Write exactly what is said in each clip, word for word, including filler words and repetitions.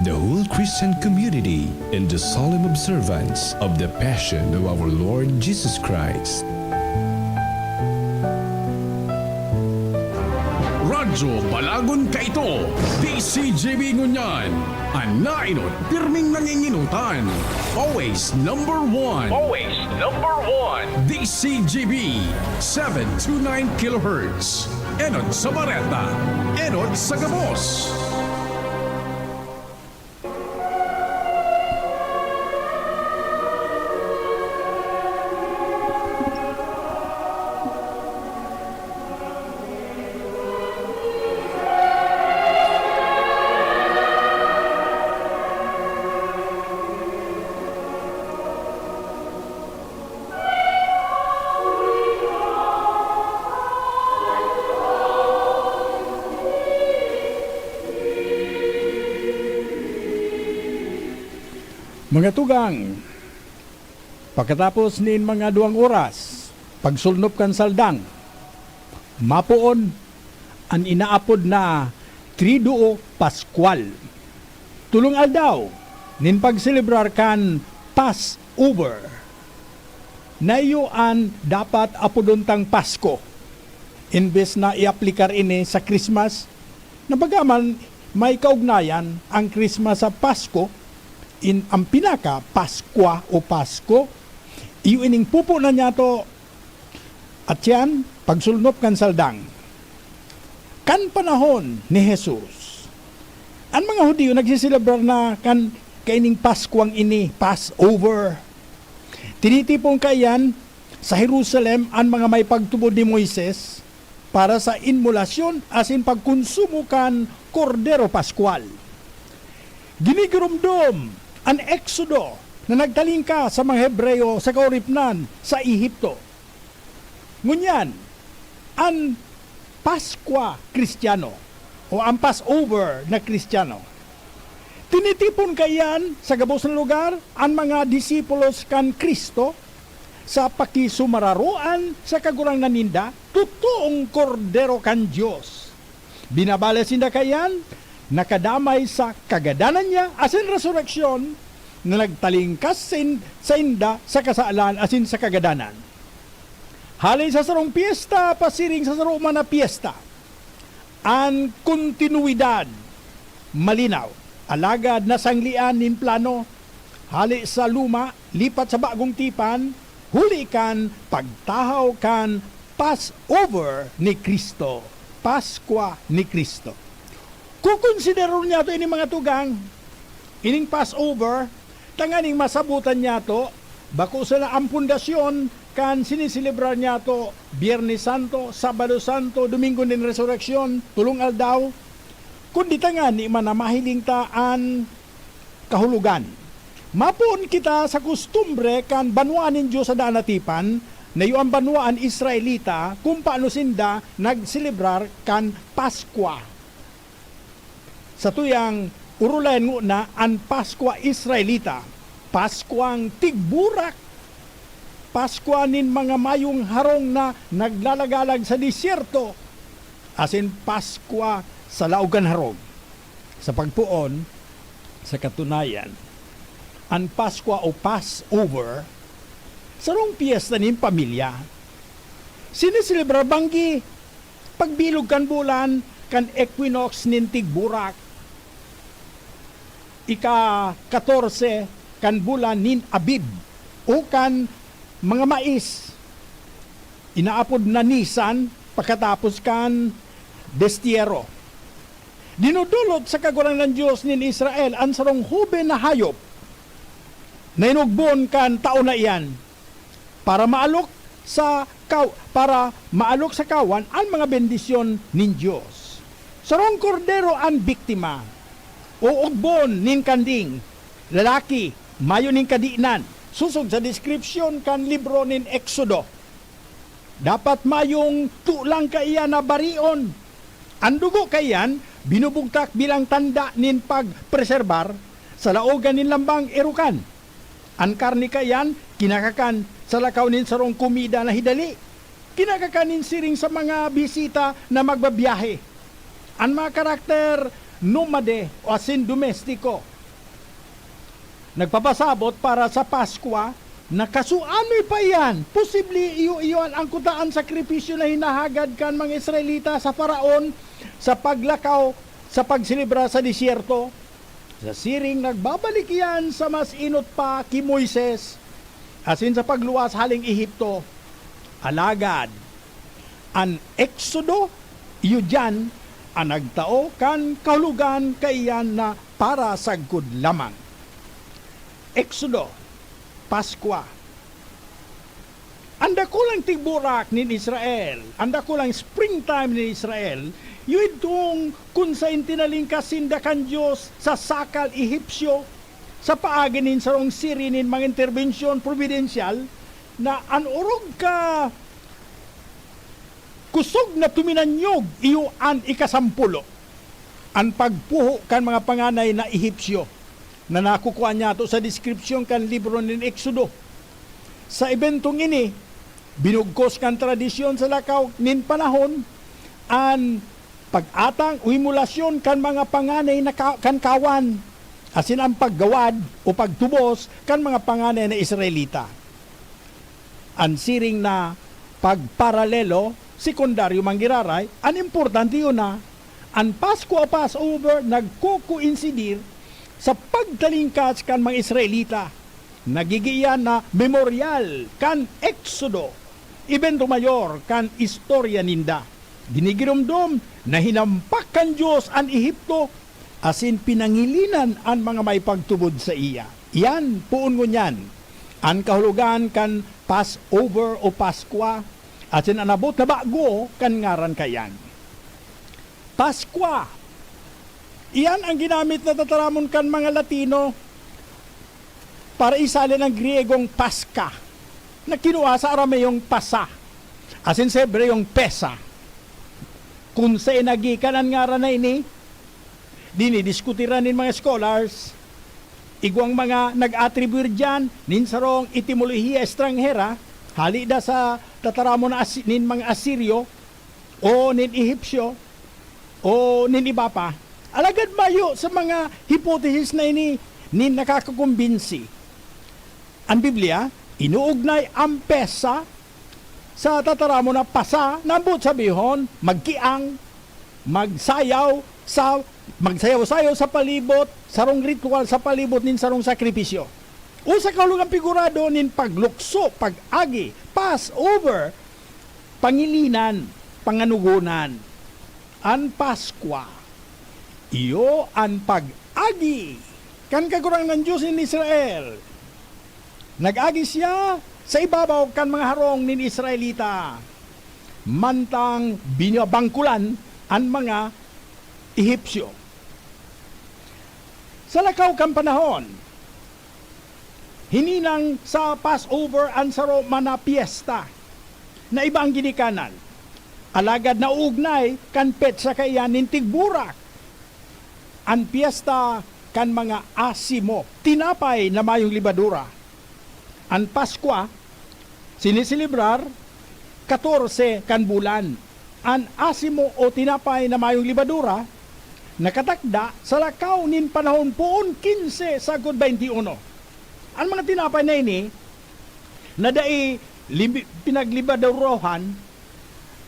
the whole Christian community in the solemn observance of the Passion of our Lord Jesus Christ. Radyo Balagon kaito, D C G B ngunyan, an naenot pirming nangingenotan. Always number one. Always number one. D C G B, seven two nine kilohertz. Enot sa bareta, enot sa gabos. Mga tugang, pakatapos nin mga duwang oras, pagsulnop kan saldang, mapoon an inaapod na Triduo Pascual. Tolong aldaw nin pagselebrar kan Passover. Na iyo an dapat apodon tang Pasko, imbes na iaplikar ini sa Christmas, na bagaman may kaugnayan an Christmas sa Pasko, in, an pinaka Paskwa o Pasko, iyo ining pupo na niyato, at yan, pagsulnop kan saldang. Kan panahon ni Jesus, an mga Judio nagseselebrar na kan kaining Paskwang ini, Passover. Tinitipon kaiyan sa Jerusalem an mga may pagtubod ni Moises para sa inmolasyon asin pagkonsumo kan Kordero Paskwal. Ginigiromdom an Eksodo na nagtalingkas sa mga Hebreo sa kauripnan sa Ehipto. Ngunyan, an Paskwa Kristiyano o an Passover na Kristiyano. Tinitipon kaiyan sa gabos na lugar an mga disipulos kan Cristo sa pakisumararoan sa Kagurangnan ninda, totoong Kordero kan Dios. Binabala sinda kaiyan, nakadamay sa kagadanan niya asin resureksyon, na nagtalingkas sin-, sainda sa kasalan asin sa kagadanan. Hale sa sarong pyesta pasiring sa saro man na pyesta, an kontinuidad malinaw, alagad nasanglean nin plano. Hale sa luma, lipat sa bagong tipan, huli kan pagtahaw kan Passover ni Cristo, Paskwa ni Cristo. Kukonsiderar niyato ini, mga tugang, ining Passover, tanganing masabotan niyato, bako sana an pundasyon kan siniselebrar niyato Biyernes Santo, Sabado Santo, Domingo nin Resureksyon, tolong aldaw, kundi tangani man na mahiling ta an kahulogan. Mapoon kita sa kustumbre kan banwaan nin Dios sa daan na tipan, na iyo an banwaan Israelita, kun paano sinda nagselebrar kan Paskwa. Satuyang orolayan ngona an Paskwa Israelita, Paskwang tigburak, Paskwa nin mga mayong harong na naglalagalag sa disyerto, asin Paskwa sa laog kan harong. Sa pagpoon, sa katunayan, an Paskwa o Passover, sarong pyesta nin pamilya. Sineselebrar banggi pagbilog kan bulan kan equinox nin tigburak, ika-katorse kan bulan nin Abib, o kan mga mais, inaapod na Nisan, pakatapos kan destiyero. Dinodolot sa Kagurangnan Dios nin Israel an sarong hoben na hayop na inugbon kan taon na iyan para maalok sa kaw-, para maalok sa kawan an mga bendisyon nin Dios. Sarong kordero an biktima o ugbon nin kanding, lalaki, mayo nin kadinan, sosog sa deskripsyon kan libro nin Eksodo. Dapat mayong tulang kaiyan na barion. An dugo kaiyan binubugtak bilang tanda nin pagpreserbar sa laogan nin lambang erukan. An karne kaiyan kinakakan sa lakaw nin sarong komida na hidali. Kinakakan nin siring sa mga bisita na magbabyahe. An mga karakter nomade o asin domestiko, Nagpapasabot para sa Paskwa na kasuan mi pa iyan. Posible iyo-iyo an angkuta an sakripisyo na hinahagad kan mga Israelita sa Faraon sa paglakaw sa pagselebra sa desierto. Sa siring, nagbabalik iyan sa mas enot pa ki Moises asin sa pagluwas haling Ehipto. Alagad, an Eksodo, iyo diyan an nagtao kan kahulogan kaiyan na para sagkod lamang. Eksodo, Paskwa. An dakulang tigburak nin Israel, an dakulang springtime nin Israel, iyo idtong kun saen tinalingkas sinda kan Dios sa sakal Ehipsyo, sa paagi nin sarong siri nin mga interbensyon probidensyal na an orog ka kusog na tuminanyog iyo an ikasampulo, an pagpuho kan mga panganay na Ehipsyo, na nakukua niyato sa deskripsyon kan libro nin Eksodo. Sa ebentong ini, binugkos kan tradisyon sa lakaw nin panahon an pag-atang o imolasyon kan mga panganay na ka-, kan kawan, asin an paggawad o pagtubos kan mga panganay na Israelita. An siring na pagparalelo, sekundaryo man giraray, an importante iyo na an Pasko o Passover nagko-koinsidir sa pagtalingkas kan mga Israelita. Nagigin iyan na memoryal kan Eksodo, ebento mayor kan istorya ninda. Ginigiromdom na hinampak kan Dios an Ehipto asin pinangilinan an mga may pagtubod saiya. Iyan, poon ngunyan, an kahulogan kan Passover o Paskwa, asin an abot na bago kan ngaran kaiyan. Paskwa. Iyan an ginamit na tataramon kan mga Latino para isalin ang Griegong Paska, na kinua sa Arameyong Pasa, asin sa Hebreong Pesa. Kun saen nagikan an ngaran na ini, dinidiskutir nin mga scholars. Igwang mga nag-atribuir diyan nin sarong etimolohiya estranghera, hali da sa tataramon na Asi-, nin mga Asiryo o nin Ehipsyo o nin iba pa. Alagad mayo sa mga hypothesis na ini nin nakakakumbinsi. An Biblia, inuugnay an Pesa sa tataramon na Pasa, na ambot sabihon, magkiang, magsayaw sa, magsayaw-sayaw sa palibot, sarong ritual sa palibot nin sarong sakripisyo. O sa kahulogan pigurado nin paglukso, pag-agi, Passover, pangilinan, panganugonan. An Paskwa, iyo an pag-agi kan Kagurangnan Dios nin Israel. Nag-agi siya sa ibabaw kan mga harong nin Israelita, mantang binabangkulan an mga Ehipsyo. Sa lakaw kan panahon, hininang sa Passover an saro man na pyesta na iba an ginikanan, alagad nauugnay kan petsa kaiyan nin tigburak, an pyesta kan mga asimo, tinapay na mayong lebadura. An Paskwa, siniselebrar katorse kan bulan. An asimo o tinapay na mayong lebadura, nakatakda sa lakaw nin panahon poon kinse sagkod baynti uno. An mga tinapay na ini, na dai libi-, pinaglebadurahan,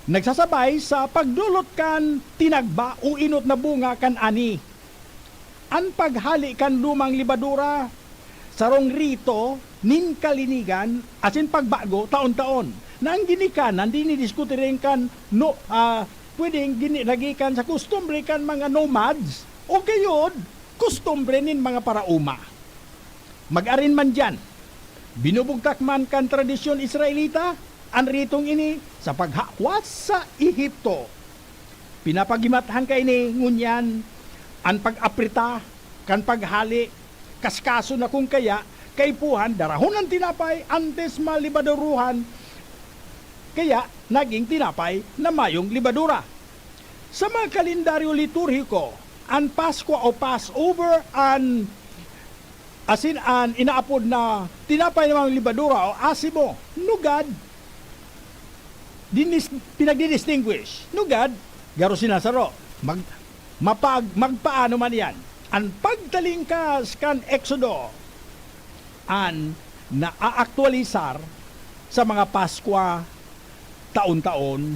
nagsasabay sa pagdolot kan tinagba o enot na bunga kan ani. An paghali kan lumang lebadura, sarong rito nin kalinigan asin pagbago taon-taon, na an ginikanan dinidiskutir kan no, ah, pwedeng gini-, nagikan sa kustumbre kan mga nomads o gayod kustumbre nin mga paraoma. Mag-arin man diyan, binubugtak man kan tradisyon Israelita an ritong ini sa paghakwas sa Ehipto. Pinapagimathan kaini ngunyan an pag-aprita kan paghali, kaskaso na kung kaya kaipuhan darahon an tinapay antes malibaduruhan, kaya naging tinapay na mayong libadura. Sa mga kalendaryo liturhiko, an Paskwa o Passover an asin an inaapod na tinapay na mayong libadura o asimo, nugad, dinis-, pinagdi-distinguish. Nugad, garo sinasaro. Mag-, mapag-, magpaano man iyan? An pagtalingkas kan Eksodo, an naaaktualisar sa mga Paskwa taon-taon,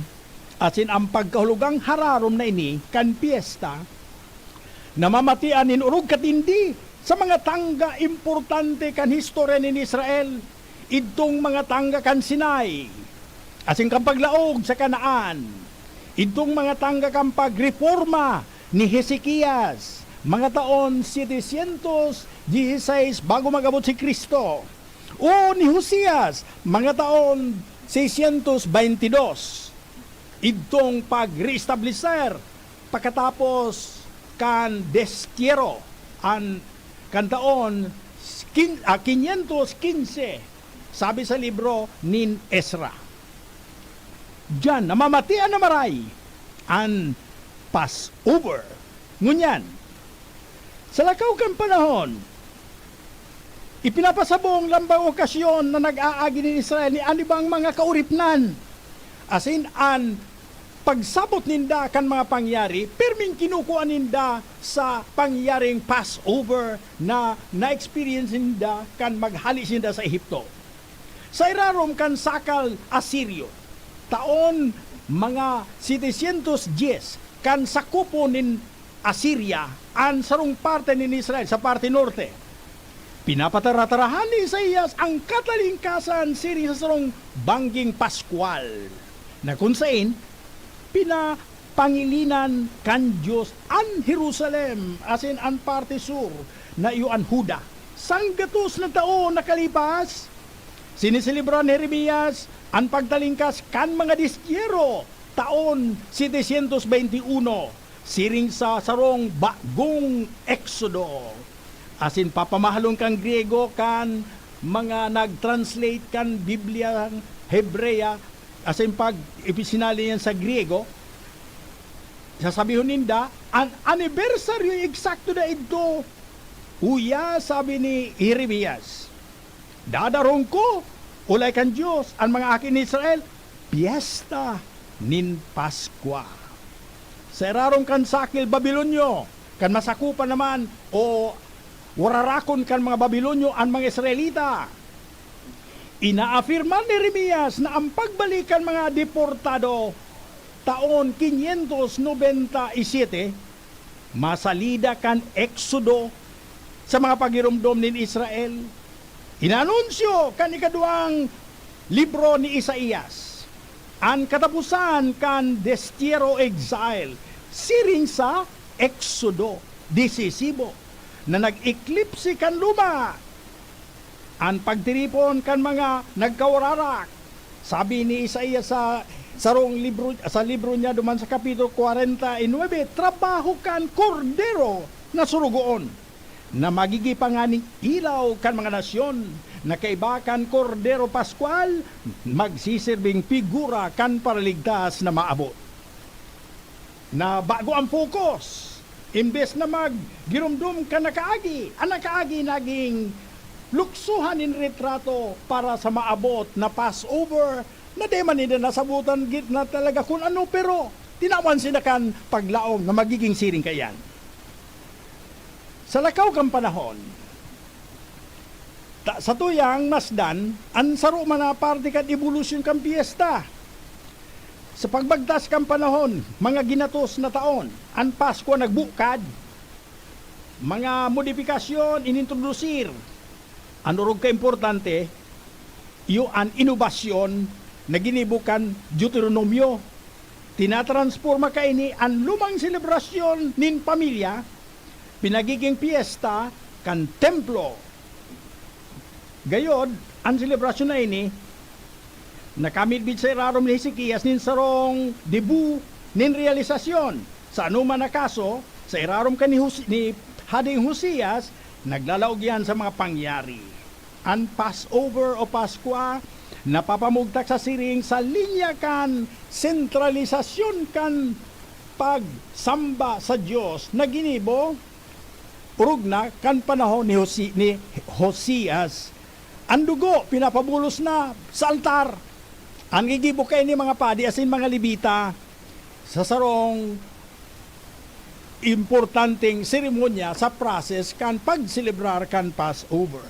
asin an pagkahulogang hararom na ini kan pyesta namamatian nin orog katindi sa mga tangga importante kan historya nin Israel, idtong mga tangga kan Sinai, asin kan paglaog sa Canaan, idtong mga tangga kan pagreporma ni Hezekias, mga taon setecientos dieciséis bago mag-abot si Cristo, o ni Josias, mga taon seiscientos veintidós, idtong pag-reestableser pakatapos kan destierro an, kan taon kin-, ah, quinientos quince, sabi sa libro nin Ezra. Diyan namamatian na maray an Passover. Ngunyan, sa lakaw kan panahon, ipinapasabong lambang okasyon na nag-aagi nin Israel ni an ibang mga kauripnan, asin an pagsabot ninda kan mga pangyari, pirming kinukua ninda sa pangyaring Passover na na-experience ninda kan maghale sinda sa Ehipto. Sa irarom kan sakal Asiryo, taon mga setecientos dies, kan sakupon nin Asiria an sarong parte nin Israel sa parte norte. Pinapataratarahan ni Isaias ang katalingkasan siring sa sarong bangging Paskwal, na kun saen pinapangilinan kan Dios an Jerusalem asin an parte sur na iyo an Juda. Sanggatos na taon nakalipas, siniselebra ni Jeremias an pagtalingkas kan mga destierro taon setecientos veintiuno, siring sa sarong bagong Eksodo. Asin papamahalon kan Griego kan mga nag-translate kan Bibliang Hebrea, asin pag ipisinali niyan sa Griego, sasabihon ninda, "An anibersaryo eksakto na idto." Uya, sabi ni Jeremias, "Dadarong ko, ulay kan Dios, an mga aki ni Israel, pyesta nin Paskwa." Sa irarom kan sakil Babilonyo, kan masakopan naman o wararakon kan mga Babilonyo an mga Israelita. Inaafirma ni Jeremias na ang pagbalik kan mga deportado taon quinientos noventa y siete masalida kan Eksodo sa mga pagiromdom nin Israel. Inanunsyo kan ikaduwang libro ni Isaias an kataposan kan destierro, exile, siring sa Eksodo desisibo na nag-eklipse kan luma, an pagtiripon kan mga nagkawararak. Sabi ni Isaias sa sarong libro, sa libro niya duman sa Kapitulo kwarenta y nuebe, "Trabaho kan Kordero na surugoon, na magigin panganing ilaw kan mga nasyon, na kaiba kan Kordero Paskwal, magsiserbing figura kan paraligtas na maabot." Na bago ang focus. Imbes na maggiromdom kan nakaagi, an nakaagi naging luksohan nin retrato para sa maabot na Passover, na di man ninda nasabotan gid na talaga kun ano, pero tinawan sinda kan paglaom na magiging siring kaiyan. Sa lakaw kan panahon, ta-, sa tuyang masdan, an saro man na parte kan ebolusyon kan pyesta. Sa pagbagtas kan panahon, mga ginatos na taon, an Paskwa nagbukad, mga modipikasyon inintrodusir. An orog kaimportante, iyo an inobasyon na ginibo kan Deuteronomio. Tinatransporma kaini an lumang selebrasyon nin pamilya, pinagiging pyesta kan templo. Gayod, an selebrasyon na ini nakamidbid sa irarom ni Hezekias nin sarong debut nin realisasyon. Sa anoman na kaso, sa irarom kan ni Jose-, ni Hading Josias, naglalaog iyan sa mga pangyari. An Passover o Paskwa napapamugtak sa siring sa linya kan sentralisasyon kan pagsamba sa Dios na ginibo orog na kan panahon ni Josi-, ni Josias. An dugo pinapabulos na sa altar. An gigibo kaini, mga padi asin mga Levita, sa sarong importanteng seremonya sa process kan pagselebrar kan Passover.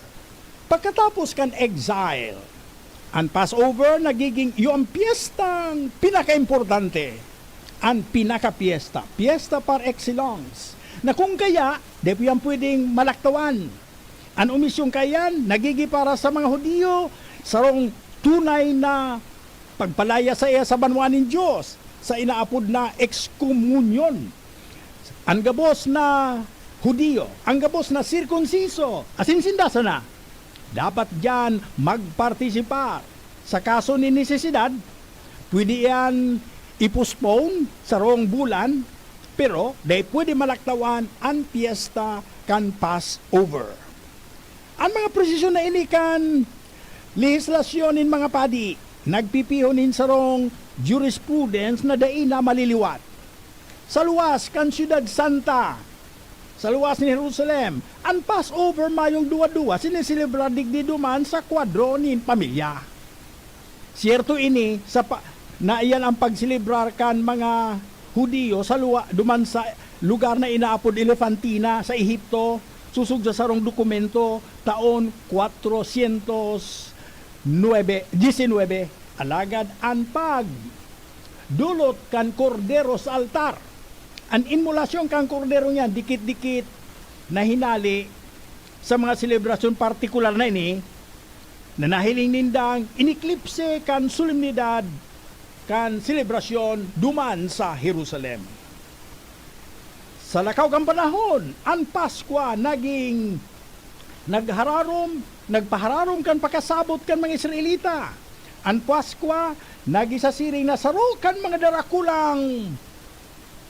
Pagkatapos kan exile, an Passover nagiging iyo an piyestang pinakaimportante, an pinakapiyesta, piyesta par excellence, na kung kaya, di po yan pwedeng malaktawan. An omisyong kaiyan nagigi para sa mga Judio sarong tunay na pagpalaya saiya sa banwaan nin Dios sa inaapod na ekskomunyon. An gabos na Judio, an gabos na sirkunsiso, asin sinda sana, dapat diyan magpartisipar. Sa kaso nin nesesidad, pwede iyan i-postpone sarong bulan, pero dai pwede malaktawan an pyesta kan Passover. An mga presisyon na ini kan lehislasyon nin mga padi nagpipiho nin sarong jurisprudence na dai na maliliwat. Sa luwas kan Syudad Santa, sa luwas nin Jerusalem, an Passover mayong duwa-duwa siniselebrar digdi duman sa kwadro nin pamilya. Siyerto ini sa pa-, na iyan an pagselebrar kan mga Judio sa luwa-, duman sa lugar na inaapod Elefantina sa Ehipto, sosog sa sarong dokumento taon kwatrosyentos nuebe, diesinuebe. Alagad an pagdolot kan kordero sa altar, an inmolasyon kan kordero niyan, dikit-dikit na hinali sa mga selebrasyon partikular na ini, na nahiling nindang iniklipse kan solemnidad kan selebrasyon duman sa Jerusalem. Sa lakaw kan panahon, an Paskwa naging naghararom, nagpahararom kan pakasabot kan mga Israelita. An Paskwa nagin sa siring na saro kan mga darakulang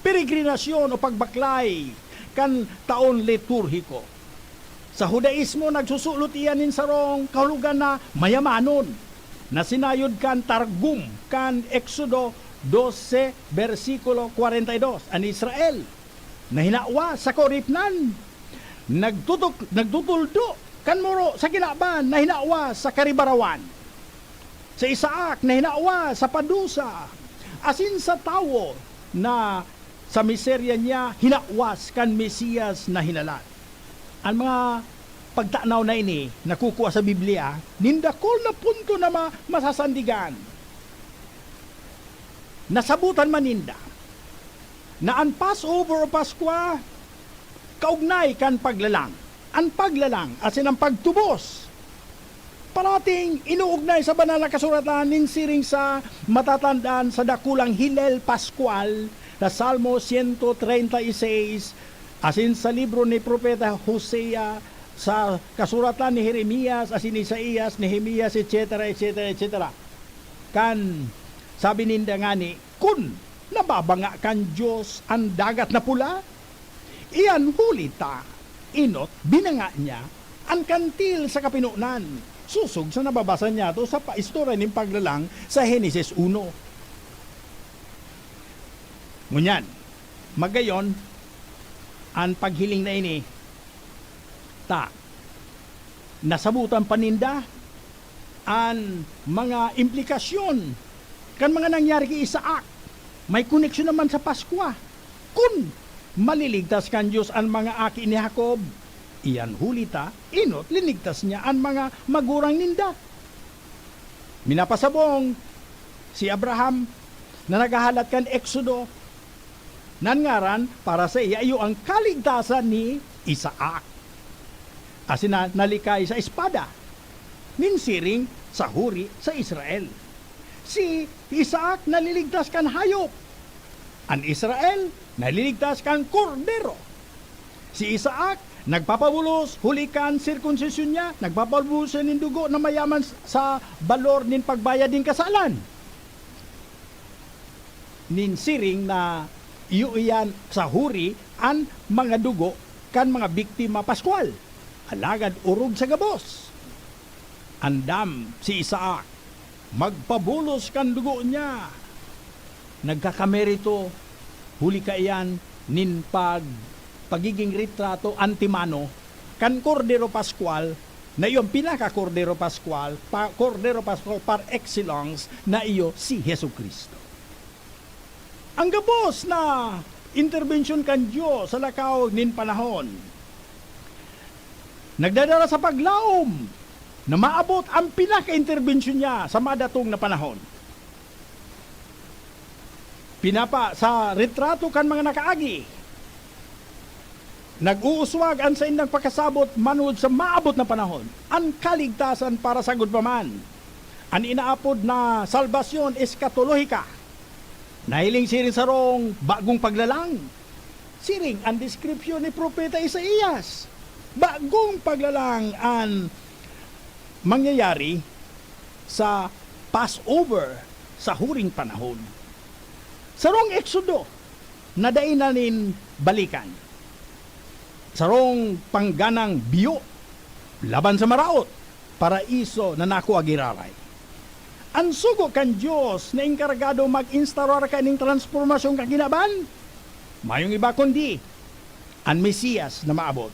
peregrinasyon o pagbaklay kan taon liturhiko. Sa Judaismo, nagsusulot iyan nin sarong kahulogan na mayamanon, na sinayod kan Targum kan Exodo dose, bersikulo kwarenta y dos, an Israel na hinawas sa kaoripnan, nagtutuk-, nagtutuldo kan muro sa kinaban na hinawas sa karibarawan. Si Isaac na hinawas sa padusa, asin sa tawo na sa miserya niya hinawas kan Mesiyas na hinalat. An mga pagtanaw na ini nakukua sa Biblia nin dakul na punto na ma-, masasandigan. Nasabotan man ninda na an Passover o Paskwa kaugnay kan paglalang. An paglalang asin an pagtubos parating inuugnay sa Banal na Kasuratan nin siring sa matatandaan sa dakulang Hilel Paskwal na Salmo siyento treinta y seis, asin sa libro ni Propeta Hosea, sa kasuratan ni Jeremias asin Isaias, Nehemias, et cetera, et cetera, et cetera. Kan sabi ninda ngani, "Kun nababanga kan Dios an Dagat na Pula, iyan huli ta enot binanga niya an kantil sa kapinonan," sosog sa nababasa niyato sa pa-, istorya nin paglalang sa Henesis uno. Ngunyan, magayon an paghiling na ini, ta nasabotan pa ninda an mga implikasyon kan mga nangyari ki Isaac. May koneksyon naman sa Paskwa. Kun maliligtas kan Dios an mga aki ni Jacob, iyan huli ta enot linigtas niya an mga magurang ninda. Minapasabong si Abraham na naghahalat kan Exodo, na an ngaran para saiya iyo an kaligtasan ni Isaac, asin na nalikay sa espada, nin siring sa huri sa Israel. Si Isaac naliligtas kan hayop, an Israel naliligtas kan kordero. Si Isaac nagpapabulos huli kan sirkunsisyon niya, nagpapabulos siya nin dugo na mayaman sa balor nin pagbayad nin kasalan. Nin siring na iyo iyan sa huri an mga dugo kan mga biktima paskwal. Alagad orog sa gabos, andam si Isaac magpabulos kan dugo niya. Nagkakamerito, huli kaiyan nin pag-, pagiging retrato antemano kan Kordero Paskwal, na iyo an pinaka-Kordero Paskwal, pa-, Kordero Paskwal par excellence, na iyo si Jesu-Cristo. An gabos na interbensyon kan Dios sa lakaw nin panahon nagdadara sa paglaom na maabot an pinakainterbensyon niya sa madatong na panahon. Pinapa sa retrato kan mga nakaagi, nag-uuswag an saindang pakasabot manongod sa maabot na panahon, an kaligtasan para sagkod pa man, an inaapod na salbasyon eskatolohika. Nahiling siring sarong bagong paglalang. Siring an deskripsyon ni Propeta Isaias, bagong paglalang an mangyayari sa Passover sa huring panahon. Sarong Eksodo na dai na nin balikan. Sarong pangganang biyo laban sa maraot, paraiso na nakua giraray. An sugo kan Dios na enkargado mag-instaurar kaning transpormasyon kan kinaban, mayong iba kundi an Mesias na maabot.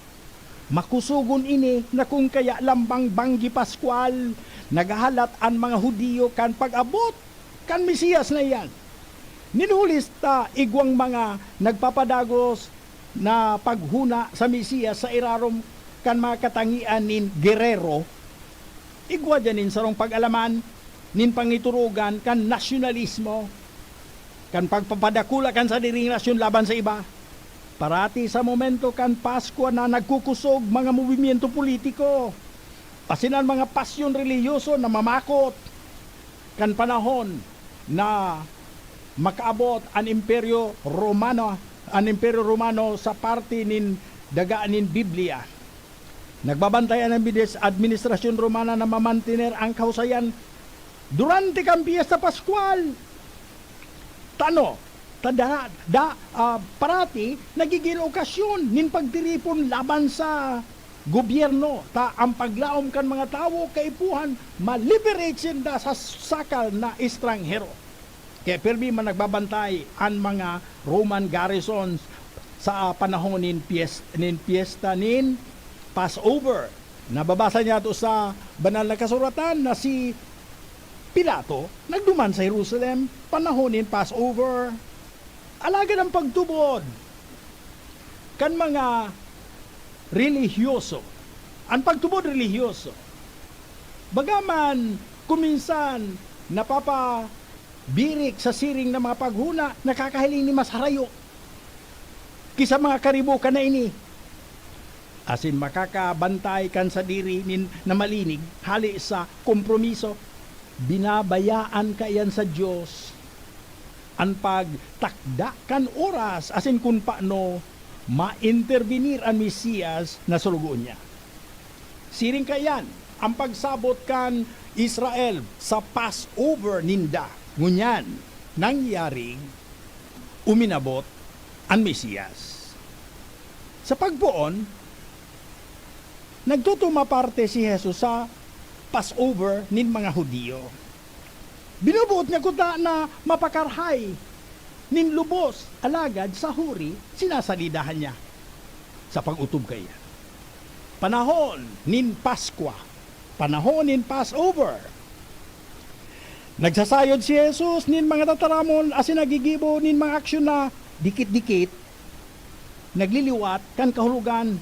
Makusogon ini na kun kaya lambang banggi Paskwal, naghahalat an mga Hudiyo kan pag-abot kan Mesias na iyan. Nin hulis ta igwang mga nagpapadagos na paghona sa Mesias sa irarom kan mga katangian nin gerero, igwa diyan nin sarong pag-alaman nin pangiturugan kan nasyonalismo, kan pagpapadakula kan sadiring nasyon laban sa iba. Parati sa momento kan Paskwa na nagkukusog mga movimiento politiko, asin an mga pasyon relihiyoso na mamakot kan panahon na makaabot an Imperyo Romano, an Imperyo Romano sa parte nin daga nin Biblia. Nagbabantay an adminis-, administrasyon Romana na mamantener an kahusayan durante kan Pyesta Paskwal. Tano, ta da, da, ah, parati nagigin okasyon nin pagtiripon laban sa gobyerno, ta an paglaom kan mga tawo kaipuhan ma-liberate sinda sa sakal na estranghero. Kaya pirmi man nagbabantay an mga Roman garrisons sa panahon nin pyes-, nin pyesta nin Passover. Nababasa niyato sa Banal na Kasuratan na si Pilato nagduman sa Jerusalem panahon nin Passover. Alagad an pagtubod kan mga relihiyoso, an pagtubod relihiyoso, bagaman kuminsan napapabirik sa siring na mga paghona, nakakahiling nin mas harayo ki sa mga karibukan na ini, asin makakabantay kan sadiri nin na malinig hale sa kompromiso. Binabayaan kaiyan sa Dios an pagtakda kan oras asin kun paano maentrebenir an Mesiyas na sorogoon niya. Siring kaiyan an pagsabot kan Israel sa Passover ninda. Ngunyan, nangyaring uminabot an Mesiyas. Sa pagpoon, nagtutumang parte si Jesus sa Passover nin mga Judio. Binuboot niya kuta na mapakarahay nin lubos, alagad sa huri, sinasalidahan niya sa pag-otob kaiyan. Panahon nin Paskwa, panahon nin Passover. Nagsasayod si Jesus nin mga tataramon asin naggigibo nin mga aksyon na dikit-dikit nagliliwat kan kahulogan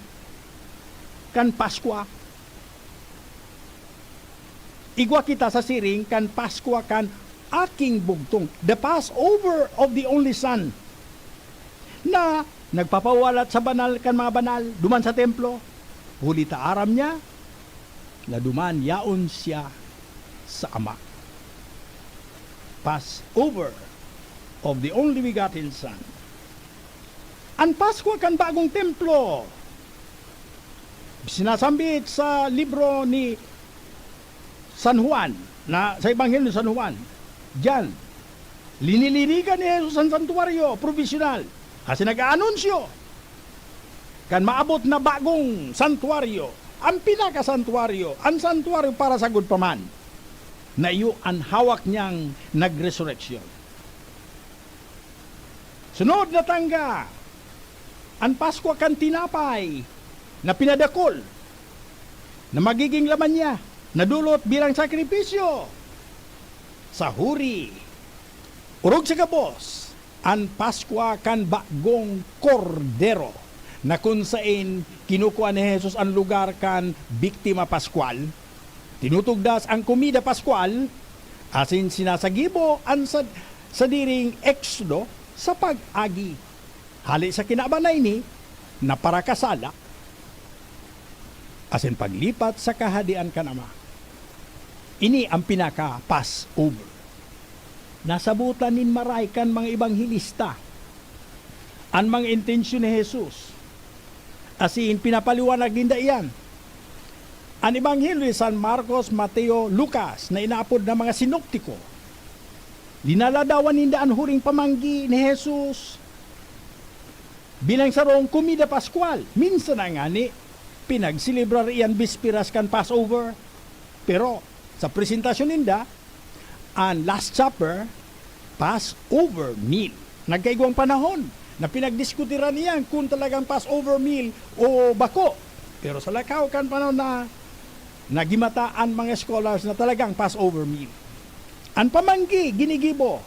kan Paskwa. Igwa kita sa siring kan Paskwa kan Aking Bugtong, the Passover of the Only Son, na nagpapawalat sa banal kan mga banal duman sa templo, huli ta aram niya na duman yaon siya sa Ama. Passover of the Only Begotten Son. An Paskwa kan Bagong Templo, sinasambit sa libro ni San Juan, na sa Ebanghelyo ni San Juan. Diyan, linilinigan ni Jesus an santuwaryo probisyonal, asin nag-aanunsyo kan maabot na bagong santuwaryo, an pinakasantuwaryo, an santuwaryo para sagkod pa man, na iyo an hawak niyang nagresureksyon. Sunod na tangga, an Paskwa kan tinapay na pinadakol, na magiging laman niya, nadolot bilang sakripisyo sa huri. Orog sa gabos, an Paskwa kan bagong Kordero, na kun saen kinukua ni Jesus an lugar kan biktima paskwal. Tinutugdas an Komida Paskwal, asin sinasagibo an sad-, sadiring Eksodo sa pag-agi. Hale sa kinaban na ini, na parakasala, asin paglipat sa Kahadean kan Ama. Ini an pinaka-Passover. Nasabotan nin maray kan mga ebanghelista an mga intensyon ni Jesus, asin pinapaliwanag ninda iyan. An Ebanghelyo ni San Marcos, Mateo, Lucas, na inaapod na mga sinoptiko, linaladawan ninda an huring pamanggi ni Jesus bilang sarong Komida Paskwal. Minsan na ngani, pinagselebrar iyan bisperas kan Passover. Pero, sa presentasyon ninda, an Last Supper, Passover meal. Nagkaigwang panahon na pinagdiskutiran iyan kun talagang Passover meal o bako. Pero sa lakaw kan panahon na nagimata an mga scholars na talagang Passover meal. An pamanggi ginigibo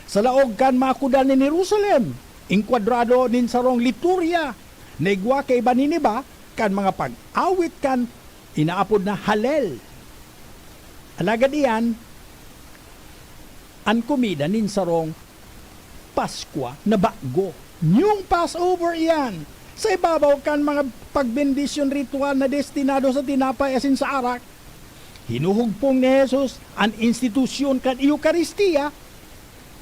sa laog kan mga kudal nin Jerusalem, inkwadrado nin sarong liturya na igwa kaiba nin iba kan mga pag-awit kan inaapod na Hallel. Alagad iyan an komida nin sarong Paskwa na bago. Niyong Passover iyan. Sa ibabaw kan mga pagbendisyon ritual na destinado sa tinapay asin sa arak, hinuhugpong ni Jesus an institusyon kan Eukaristia.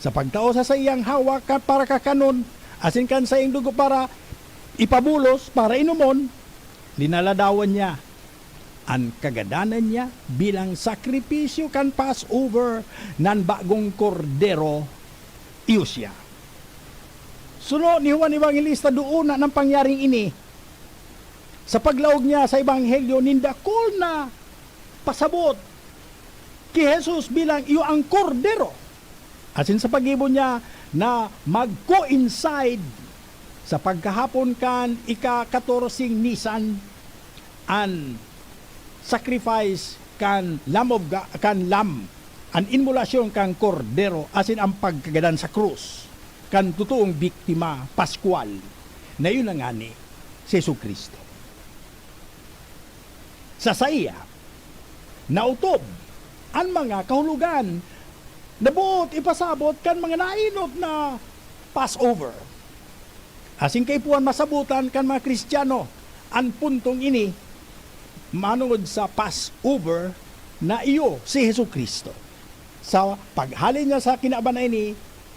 Sa pagtao sa saiyang hawak ka-, para kakanon asin kan saiyang dugo para ipabulos, para inomon, linaladawan niya an kagadanan niya bilang sakripisyo kan Passover nan bagong kordero, iyo siya. Suno ni Juan Evangelista, duon na nang pangyaring ini sa paglaog niya sa Ebanghelyo nin dakul na pasabot ki Jesus bilang iyo an Kordero. Asin sa paggibo niya na mag-coincide sa pagkahapon kan ika-katorseng Nisan, an sacrifice kan Lamb of Ga-, kan Lamb, an inmolasyon kan Kordero, asin an pagkagadan sa krus kan totoong biktima paskwal, na iyo na ngani si Jesu-Cristo. Sa saiya, naotob an mga kahulogan na boot ipasabot kan mga naenot na Passover. Asin kaipuhan masabotan kan mga Kristiyano an puntong ini manongod sa Passover na iyo si Jesu-Cristo. Sa paghale niya sa kinaban na ini,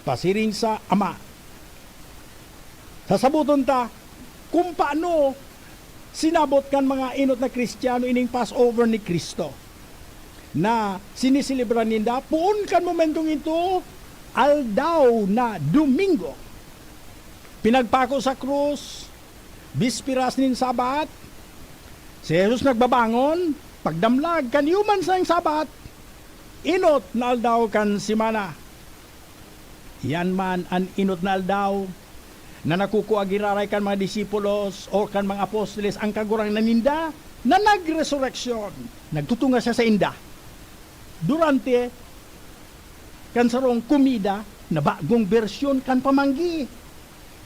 pasiring sa Ama. Sasaboton ta kung paano sinabot kan mga enot na Kristiyano ining Passover ni Cristo na siniselebra ninda poon kan momentong ito, aldaw na Domingo. Pinagpako sa krus, bisperas nin Sabat, si Jesus nagbabangon, pagdamlag kan iyo man sang Sabat, enot na aldaw kan semana. Iyan man an enot na aldaw na nakukua giraray kan mga disipulos o kan mga apostoles an Kagurangnan ninda na nagresureksyon. Nagtutunga siya sainda durante kan sarong komida na bagong bersyon kan pamanggi.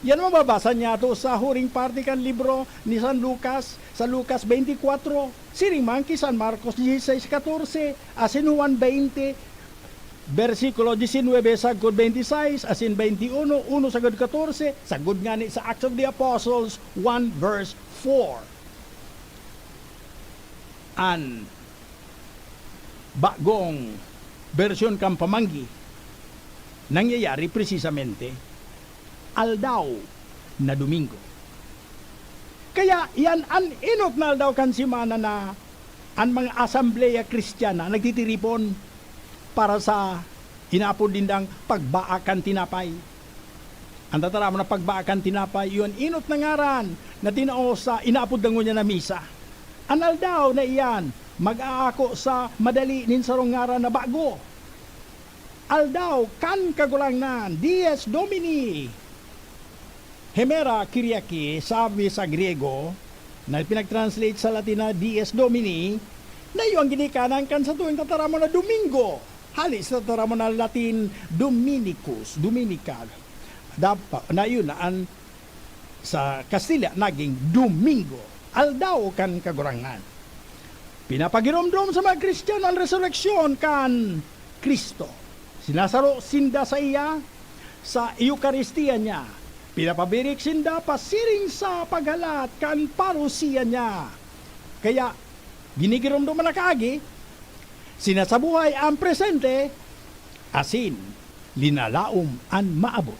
Yan mababasa niyato sa huring parte kan libro ni San Lucas, sa Lucas twenty-four, siring man ki San Marcos dieciséis catorce, asin Juan twenty, bersikulo diecinuebe sagkod twenty-seis, asin twenty-uno, uno sagkod catorce, sagkod ngani sa Acts of the Apostles one verse four. An bagong bersyon kan pamanggi nangyayari presisamente aldaw na Domingo. Kaya iyan an enot na aldaw kan semana na an mga asambleya Kristiyana nagtitiripon para sa inaapod nindang pagbaak kan tinapay. An tataramon na pagbaak kan tinapay, iyo an enot na ngaran na tinao sa inaapod na ngunyan na misa. An aldaw na iyan mag-aako sa madali nin sarong ngaran na bago. Aldaw kan Kagurangnan, Dies Domini. Hemera Kyriake, sabi sa Griego, na pinag-translate sa Latin na Dies Domini, na iyo an ginikanan kan satuyang tataramon na Domingo, hale sa tataramon na Latin Dominicus, Dominica. Dapa-, na iyo na an sa Kastilya naging Domingo, aldaw kan Kagurangnan. Pinapagiromdom sa mga Kristiyano an resureksyon kan Cristo. Sinasaro sinda saiya sa Eukaristia niya. Pinapabirik sinda pasiring sa paghalat kan parousia niya. Kaya, ginigiromdom an nakaagi, sinasabuhay an presente, asin linalaom an maabot.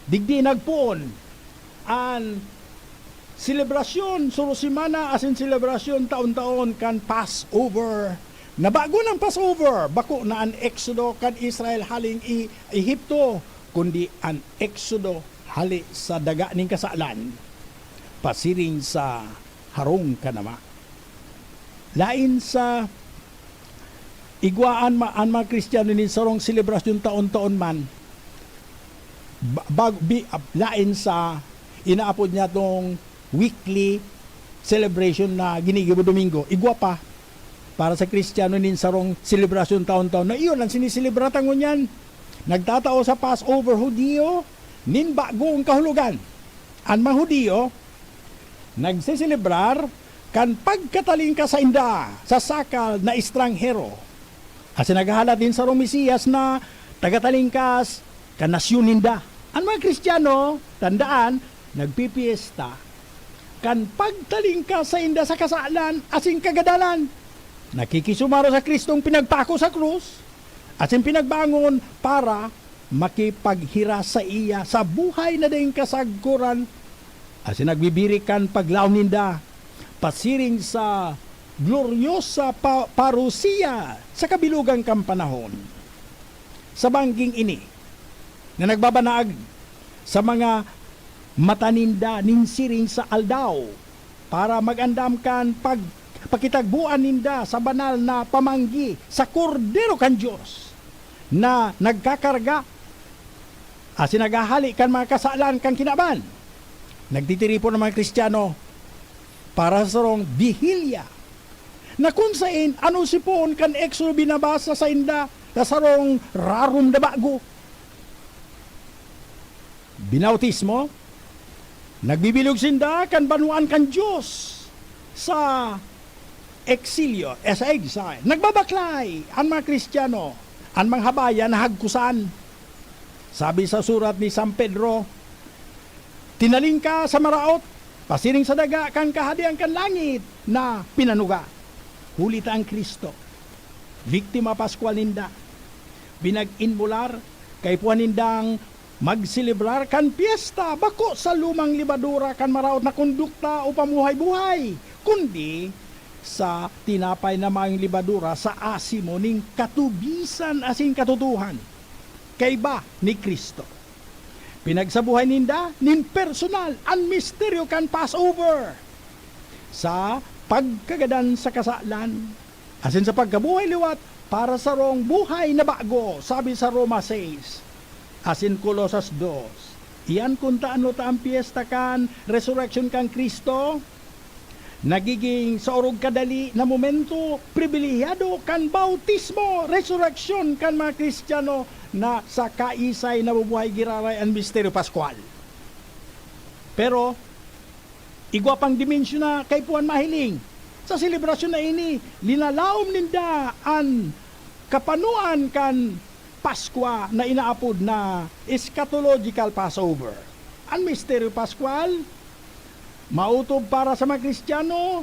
Digdi nagpoon an selebrasyon soro semana asin selebrasyon taon-taon kan Passover. Nabago an Passover, bako na an Eksodo kan Israel halin i-, Ehipto, kundi an Eksodo hale sa daga nin kasalan, pasiring sa harong kan Ama. Lain sa igwa an ma-, an mga Kristiyano nin sarong selebrasyon taon-taon man, ba-, bag-, bi-, ap-, lain sa inaapod niya tong weekly celebration na ginigibo Domingo. Igwa pa, para sa Kristiyano nin sarong selebrasyon taon-taon na iyon an siniselebra ta ngunyan. Nagtatao sa Passover Judio nin bagong kahulogan. An mga Judio nagseselebrar kan pagkatalingkas sainda sa sakal na estranghero, asin naghahalat nin sarong Mesiyas na tagatalingkas kan nasyon ninda. An mga Kristiyano, tandaan, nagpipiesta kan pagtalingkas sainda sa kasalan asin kagadanan. Nakikisumaro sa Cristong pinagpako sa krus asin pinagbangon para makipaghira saiya sa buhay na daing kasagkoran, asin nagbibirik kan paglaom ninda pasiring sa gloryosa pa-, parousia sa kabilogan kan panahon. Sa bangging ini, na nagbabanaag sa mga mata ninda nin siring sa aldaw, para mag-andam kan pag-, pakitagboan ninda sa banal na pamanggi sa Kordero kan Dios, na nagkakarga asin naghahale kan mga kasalan kan kinaban. Nagtitiripon an mga Kristiyano para sa sarong bihilya, na kun saen an osipon kan Eksodo binabasa sainda sa sarong rarom na bago. Binautismo, nagbibilog sinda kan banwaan kan Dios sa eksilyo, eh, sa exile. Nagbabaklay an mga Kristiyano, an mga habayan na hagkosan. Sabi sa surat ni San Pedro, "Tinalingkas sa maraot, pasiring sa daga kan Kahadean kan langit na pinanuga." Huli ta an Cristo, biktima paskwal ninda, pinag-inmolar, kaipuhan nindang magselebrar kan pyesta bako sa lumang lebadura kan maraot na kondukta o pamuhay-buhay, kundi sa tinapay na mayong lebadura sa asimo nin katubisan asin katotoohan, kaiba ni Cristo. Pinagsabuhay ninda nin personal an misteryo kan Passover sa pagkagadan sa kasalan asin sa pagkabuhay liwat para sa sarong buhay na bago, sabi sa Roma sais asin Colosas dos. Iyan kun ta ano ta an pyesta kan resureksyon kan Cristo, nagiging sa orog kadali na momento, pribilehyado kan bautismo, resureksyon kan mga Kristiyano na sa kaisay nabubuhay giraray an misteryo paskwal. Pero, igwa pang dimensyon na kaipuhan mahiling. Sa selebrasyon na ini, linalaom ninda an kapanoan kan Paskwa na inaapod na eschatological Passover. An misteryo paskwal, maotob para sa mga Kristiyano,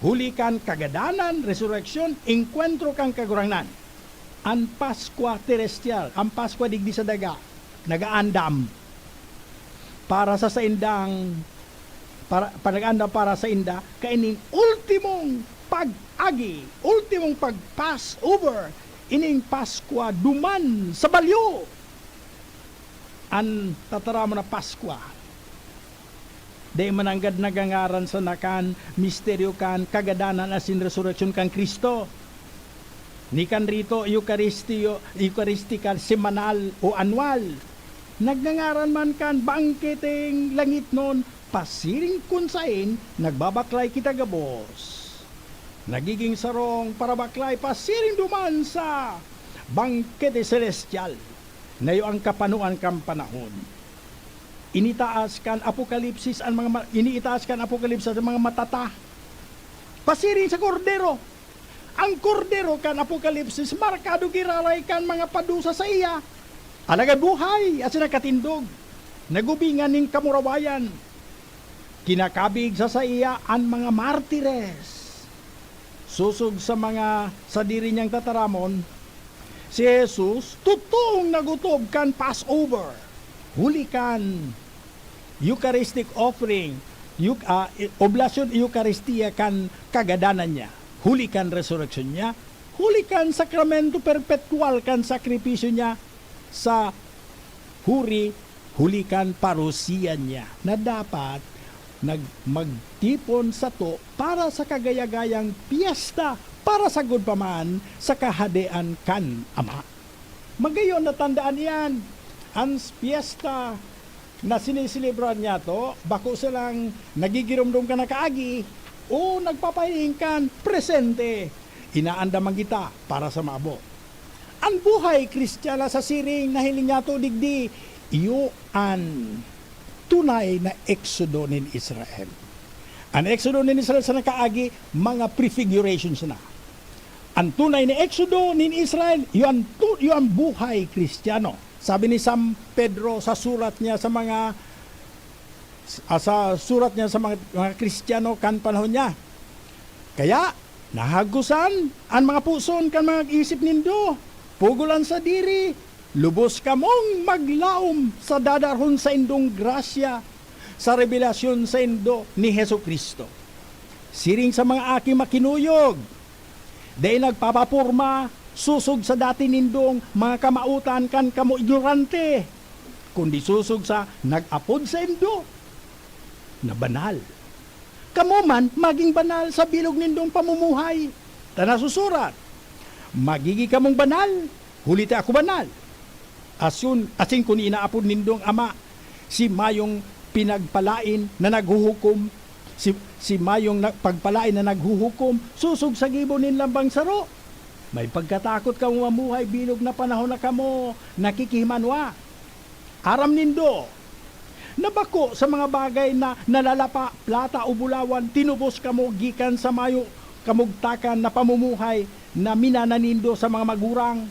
huli kan kagadanan, resureksyon, engkwentro kan Kagurangnan. An Paskwa terrestrial, an Paskwa digdi sa daga, nagaandam para sa saindang, para, panag-andam para sainda kaining ultimong pag-agi, ultimong pag-Passover, ining Paskwa duman sa balyo. An tataramon na Paskwa, dai man nanggad nagangaran sana kan misteryo kan kagadanan asin resureksyon kan Cristo, ni kan rito Eukaristio-, Eukaristikal semanal o anwal. Nagngangaran man kan bangketeng langitnon, pasiring kun saen nagbabaklay kita gabos. Nagiging sarong parabaklay pasiring duman sa bangkete selestial na iyo an kapanoan kan panahon. Initaas kan Apokalipsis an mga ma-, iniitaas kan Apokalipsis an mga mata ta. Pasiring sa Kordero. Ang Kordero kan Apokalipsis markado giraray kan mga padusa saiya. Alagad buhay asin nakatindog, nagubingan nin kamurawayan. Kinakabig sa saiya an mga martires. Sosog sa mga sadiri niyang tataramon, si Jesus totoong nagotob kan Passover, huli kan Eucharistic offering, eu-, ah, e-, oblasyon Eukaristia kan kagadanan niya, huli kan resureksyon niya, huli kan sakramento perpetual kan sakripisyo niya sa huri, huli kan parousia niya, na dapat nag-, magtipon sato para sa kagayagayang pyesta, para sagkod pa man sa Kahadean kan Ama. Magayon na tandaan iyan, an s-, pyesta na sineselebrar niyato, bako silang nagigiromdom kan nakaagi o nagpapahiling kan presente. Inaandam man kita para sa maabo. An buhay Kristiyana sa siring na hiling niyato digdi, iyo an tunay na eksodo nin Israel. An eksodo nin Israel sa nakaagi, mga prefigurations na. An tunay na eksodo nin Israel, iyo an tu-, iyo an buhay Kristiyano. Sabi ni San Pedro sa surat niya sa mga, ah, sa surat niya sa mga, mga Kristiyano kan panahon niya, "Kaya, nahagkosan an mga puson kan mga isip nindo, pugol an sadiri, lubos kamong maglaom sa dadarhon saindong grasya sa rebelasyon saindo ni Jesu-Cristo." Siring sa mga aki makinuyog, dai nagpapaporma sosog sa dati nindong mga kamawotan kan kamo ignorante, kundi sosog sa nag-apod saindo na banal. Kamo man magin banal sa bilog nindong pamumuhay, ta nasusurat, "Magigi kamong banal, huli ta ako banal." Asin, asin kun inaapod nindong ama si mayong pinagpalaen na naghuhukom, si, si mayong na-, pagpalaen na naghuhukom, sosog sa gibo nin lambang saro, may pagkatakot kamo mamuhay bilog na panahon na kamo nakikihimanwa. Aram nindo na bako sa mga bagay na nalalapa, plata o bulawan, tinubos kamo gikan sa mayo kamugtakan na pamumuhay na minana nindo sa mga magurang,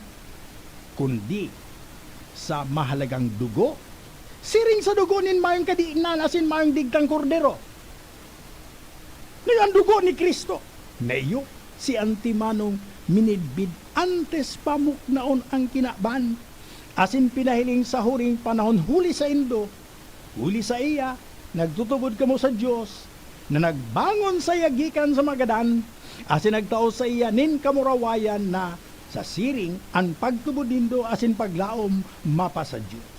kundi sa mahalagang dugo, siring sa dugo nin mayong kadinan asin mayong digtang kordero. Ngayon, an dugo ni Cristo, na iyo si antimanong minidbid antes pa muknaon an kinaban, asin pinahiling sa huring panahon huli saindo, huli saiya, nagtutubod kamo sa Dios, na nagbangon saiya gikan sa mga gadan, asin nagtao saiya nin kamurawayan na sa siring an pagtubod nindo asin paglaom mapa sa Dios.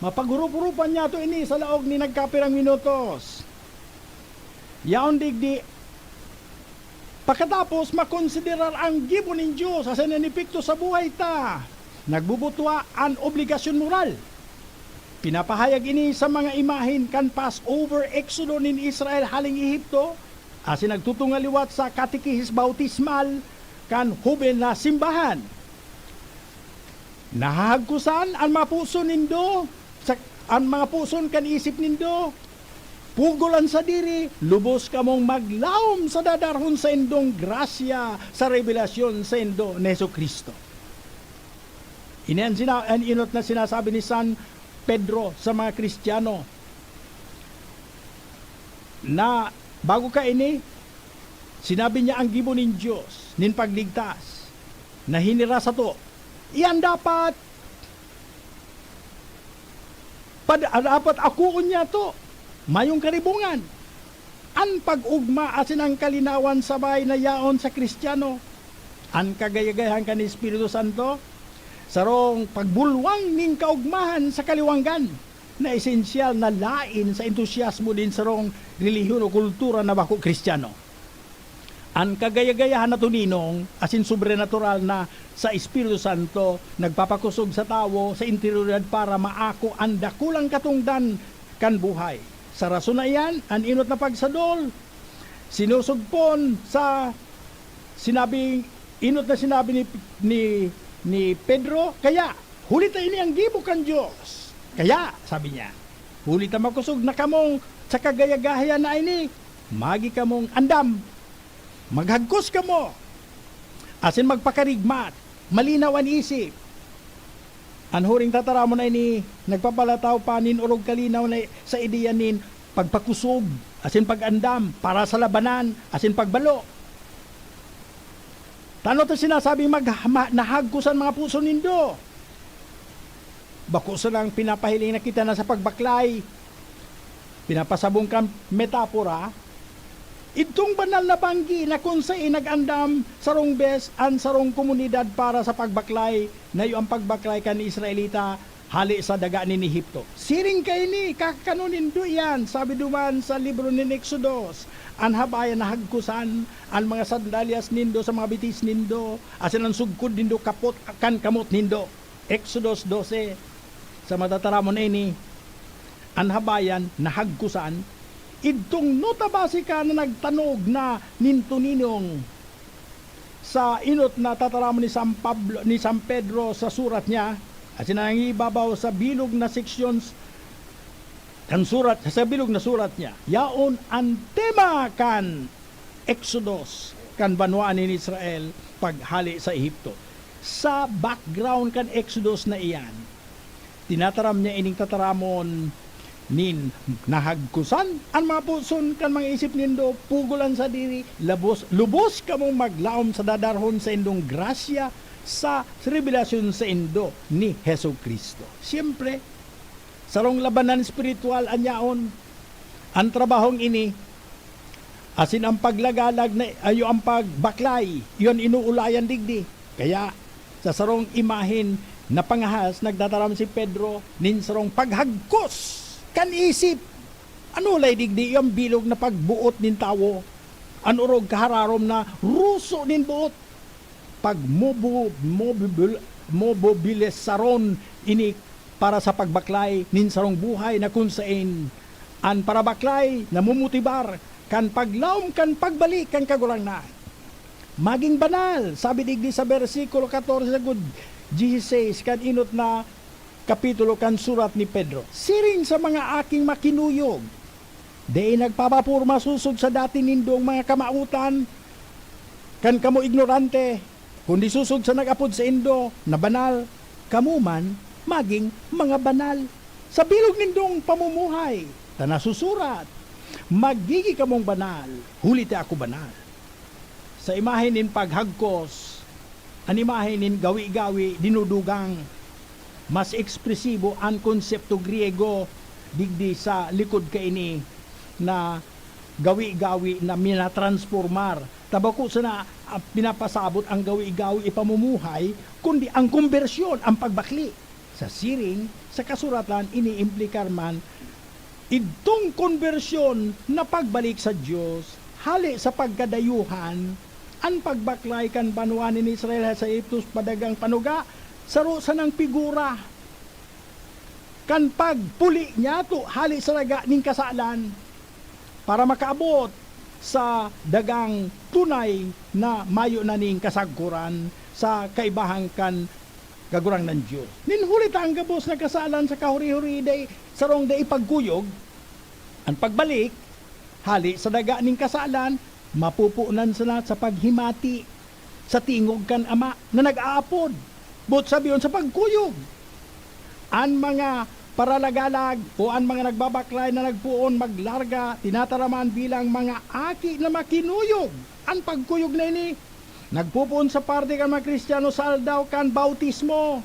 Mapagurup-urupan niyato ini sa laog nin nagkapirang minutos. Yaon digdi, pakatapos makonsiderar an gibo nin Dios asin an epekto sa buhay ta, nagbubutua an obligasyon moral. Pinapahayag ini sa mga imahen kan Passover, Eksodo nin Israel haling Ehipto, asin nagtutunga liwat sa katekihis bautismal kan hoben na simbahan. Nahahagkosan an mga puso nindo, sa, an mga puson kan isip nindo. Pugol an sadiri, lubos kamong maglaom sa dadarhon saindong grasya sa rebelasyon saindo ni Jesu-Cristo. Ini an sina-, an enot na sinasabi ni San Pedro sa mga Kristiyano, na bago kaini, sinabi niya an gibo nin Dios nin pagligtas na hinira sato. Iyan dapat pad-, dapat akoon niyato, mayong karibongan. An pag-ogma asin an kalinawan sabay na yaon sa Kristiyano. An kagayagayahan kan Espiritu Santo, sarong pagbulwang nin kaogmahan sa kaliwanggan na esensyal na lain sa entusiasmo nin sarong relihiyon o kultura na bako Kristiyano. An kagayagayahan na toninong asin sobrenatural na sa Espiritu Santo nagpapakosog sa tawo sa interioridad para maako an dakulang katongdan kan buhay. Sa rason na iyan, an enot na pagsadol sinusugpon sa sinabing, enot na sinabi ni, ni, ni Pedro, "Kaya, huli ta ini an gibo kan Dios. Kaya," sabi niya, "huli ta makosog na kamo sa kagayagahayan na ini, Magi kamong andam, maghagkos kamo, asin magpakarigmat, malinaw an isip. An huring tataramon na ini nagpapalataw pa nin orog kalinaw na sa ideya nin pagpakosog, asin pag-andam para sa labanan, asin pagbalo. Tano ta sinasabing mag-, ma-, nahagkos an mga puso nindo? Bako sanang pinapahiling na kita na sa pagbaklay, pinapasabong kan metapora, idtong banal na banggi na kun saen nag-andam sarong bes an sarong komunidad para sa pagbaklay, na iyo an pagbaklay kan Israelita hale sa daga nin Egipto. Siring kaini, "Kakakanon nindo iyan," sabi duman sa libro nin Exodos, "an habayan nahagkosan an mga sandalyas nindo sa mga bitis nindo, asin an sugkod nindo kapot kan kamot nindo." Exodos dose. Sa matataramon na ini, an habayan nahagkosan, idtong nota basika na nagtanog na nin toninong sa enot na tataramon ni San Pablo, ni San Pedro sa surat niya, asin nangibabaw sa bilog na sections kan surat, sa bilog na surat niya. Yaon an tema kan Exodus kan banwaan nin Israel paghale sa Egipto. Sa background kan Exodus na iyan, tinataram niya ining tataramon nin nahagkosan an mga puson kan mga isip nindo, pugol an sadiri, labos, lubos kamong maglaom sa dadarhon saindong grasya sa rebelasyon saindo ni Jesu-Cristo. Siyempre, sarong labanan espiritual an yaon. An trabahong ini, asin an paglagalag na iyo an pagbaklay, iyo an inuulayan digdi. Kaya, sa sarong imahen na pangahas, nagtataram si Pedro nin sarong paghagkos kan isip. An ulay digdi, iyo an bilog na pagboot nin tawo, an orog kahararom na ruso nin boot. Pagmobo-, mobibil-, mobobilisaron ini para sa pagbaklay nin sarong buhay na kun saen an parabaklay namumumotibar kan paglaom kan pagbalik kan Kagurangnan. Maging banal, sabi digdi sa bersikulo katorse sagkod dieciseis kan enot na kapitulo kan surat ni Pedro. Siring sa mga aking makinuyog, dai nagpapaporma sosog sa dati nindong mga kamawotan, kan kamo ignorante, kundi sosog sa nag-apod saindo na banal, kamo man magin mga banal sa bilog nindong pamumuhay. Ta nasusurat, "Magigi kamong banal, huli ta ako banal." Sa imahen nin paghagkos, an imahen nin gawi-gawi dinudugang. Mas ekspresibo an konsepto Griego digdi sa likod kaini na gawi-gawi na minatransformar. Ta bako sana, ah, pinapasabot an gawi-gawi ipamumuhay, kundi an kombersyon, an pagbakle. Sa siring, sa kasuratan, iniimplikar man idtong kombersyon na pagbalik sa Dios, hale sa pagkadayuhan, an pagbaklay kan banwaan nin Israel sa Egipto padagang panuga, saro sanang pigura kan pagpuli niyato hale sa daga nin kasalan para makaabot sa dagang tunay na mayo na nin kasagkoran sa kaibahan kan Kagurangnan Dios. Nin huli ta an gabos na kasalan sa kahuri-huri dai, sarong dai pagkuyog, an pagbalik hale sa daga nin kasalan, mapupunan sana sa paghimati sa tingog kan Ama na nag-aapod, boot sabihon sa pagkuyog. An mga paralagalag o an mga nagbabaklay na nagpoon maglarga, tinataraman bilang mga aki na makinuyog. An pagkuyog na ini nagpopoon sa parte kan mga Kristiyano sa aldaw kan bautismo.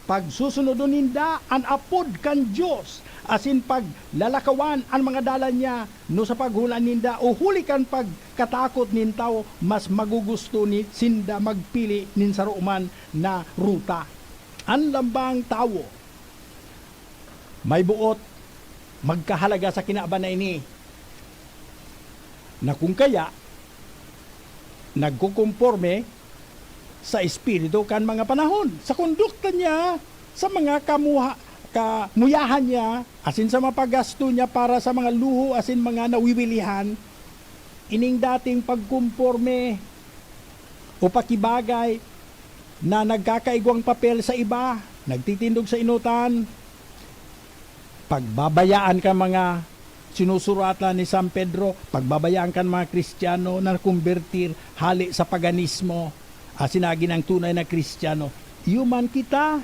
Pagsusunodon ninda an apod kan Dios asin paglalakawan an mga dalan niya, no sa paghulat ninda o huli kan pagkatakot nin tawo, mas magugusto ni, sinda magpili nin saro man na ruta. An lambang tawo may boot magkahalaga sa kinaban na ini, na kung kaya, nagkokonporme sa espiritu kan mga panahon, sa kondukta niya, sa mga kamuha-, kamuyahan niya, asin sa mga paggasto niya para sa mga luho asin mga nawiwilihan. Ining dating pagkonporme o pakibagay na nagkakaigwang papel sa iba, nagtitindog sa enotan, pagbabayaan kan mga Sinusuratan ni San Pedro, pagbabayaan kan mga Kristiyano na nakombertir hale sa paganismo, asin nagin ang tunay na Kristiyano. Iyo man kita,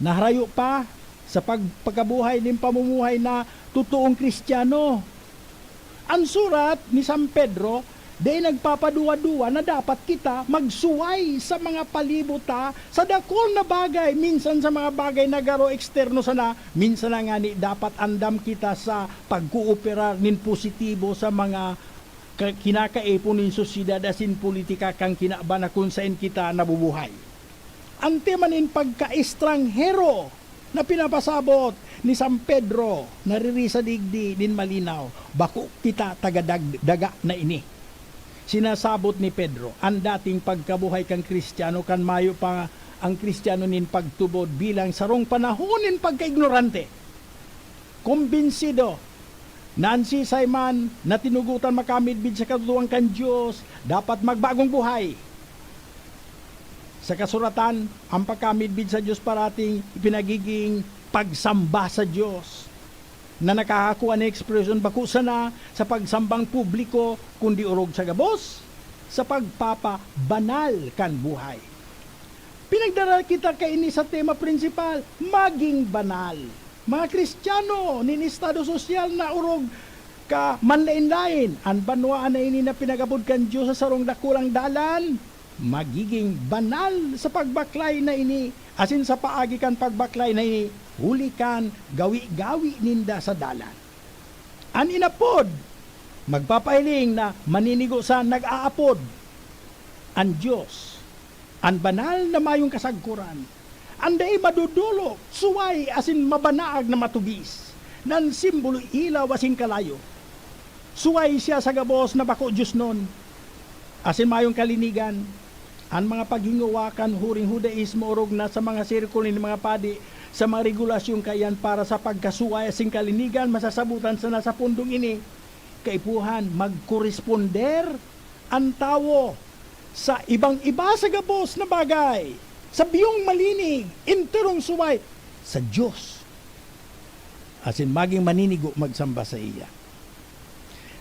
naharayo pa sa pagpakabuhay nin pamumuhay na totoong Kristiyano. An surat ni San Pedro dai nagpapaduwa-duwa na dapat kita magsuway sa mga palibot ta, sa dakul na bagay, minsan sa mga bagay na garo eksterno sana, minsan na ngani dapat andam kita sa pagkooperar nin positibo sa mga ka-, kinakaipon nin sosyedad asin politika kan kinaban na kun saen kita nabubuhay. An tema nin pagkaestranghero na pinapasabot ni San Pedro nariri sa digdi nin malinaw, bako kita taga dag-, daga na ini. Sinasabot ni Pedro an dating pagkabuhay kan Kristiyano kan mayo pa an Kristiyano nin pagtubod bilang sarong panahon nin pagkaignorante. Kumbinsido na an siisay man na tinugotan makamidbid sa katutuwang kan Dios dapat magbagong buhay. Sa kasuratan, an pagkamidbid sa Dios parating ipinagiging pagsamba sa Dios, na nakakakua nin ekspresyon bako sana sa pagsambang publiko, kundi orog sa gabos, sa pagpapabanal kan buhay. Pinagdara kita kaini sa tema prinsipal, maging banal. Mga Kristiyano nin estado sosyal na orog ka manlaen-laen, an banwaan na ini na pinag-apod kan Dios sa sarong dakulang dalan, magiging banal sa pagbaklay na ini, asin sa paagi kan pagbaklay na ini, huli kan gawi-gawi ninda sa dalan. An inapod, magpapahiling na maninigo sa nag-aapod, an Dios, an banal na mayong kasagkoran, an dai madodolok, suway asin mabanaag na matubis, nan simbolo, ilaw asin kalayo. Suway siya sa gabos na bako diosnon asin mayong kalinigan. An mga paghingowa kan huring Judaismo orog na sa mga sirkulo nin mga padi sa mga regulasyon kaiyan para sa pagkasuway asin kalinigan masasabotan sana sa pundong ini. Kaipuhan, magkoresponder an tawo sa ibang iba sa gabos na bagay, sa biyong malinig, enterong suway sa Dios, asin magin maninigo magsamba saiya.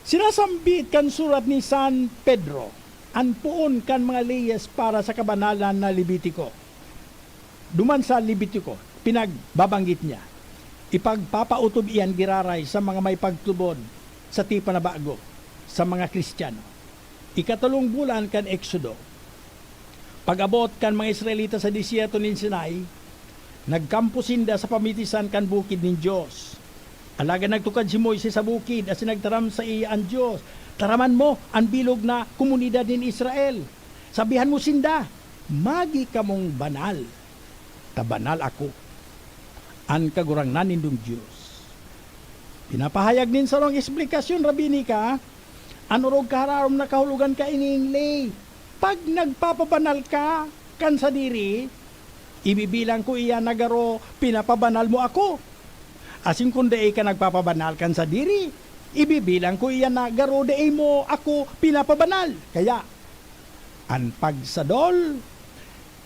Sinasambit kan surat ni San Pedro an poon kan mga leyes para sa kabanalan na Levitico. Duman sa Levitico, pinagbabanggit niya, ipagpapaotob iyan giraray sa mga may pagtubod sa tipan na bago, sa mga Kristiyano. Ikatolong bulan kan Exodo, pag-abot kan mga Israelita sa desierto nin Sinai, nagkampo sinda sa pamitisan kan bukid nin Dios. Alagad nagtukad si Moises sa bukid asin nagtaram saiya an Dios, "Taraman mo an bilog na komunidad nin Israel. Sabihan mo sinda, 'Magi kamong banal, ta banal ako, an Kagurangnan nindong Dios.'" Pinapahayag nin sarong eksplikasyon rabinika an orog kahararom na kahulogan kaining ley. Pag nagpapabanal ka kan sadiri, ibibilang ko iyan na garo pinapabanal mo ako. Asin kun dai ka nagpapabanal kan sadiri, ibibilang ko iyan na garo dai mo ako pinapabanal. Kaya, an pagsadol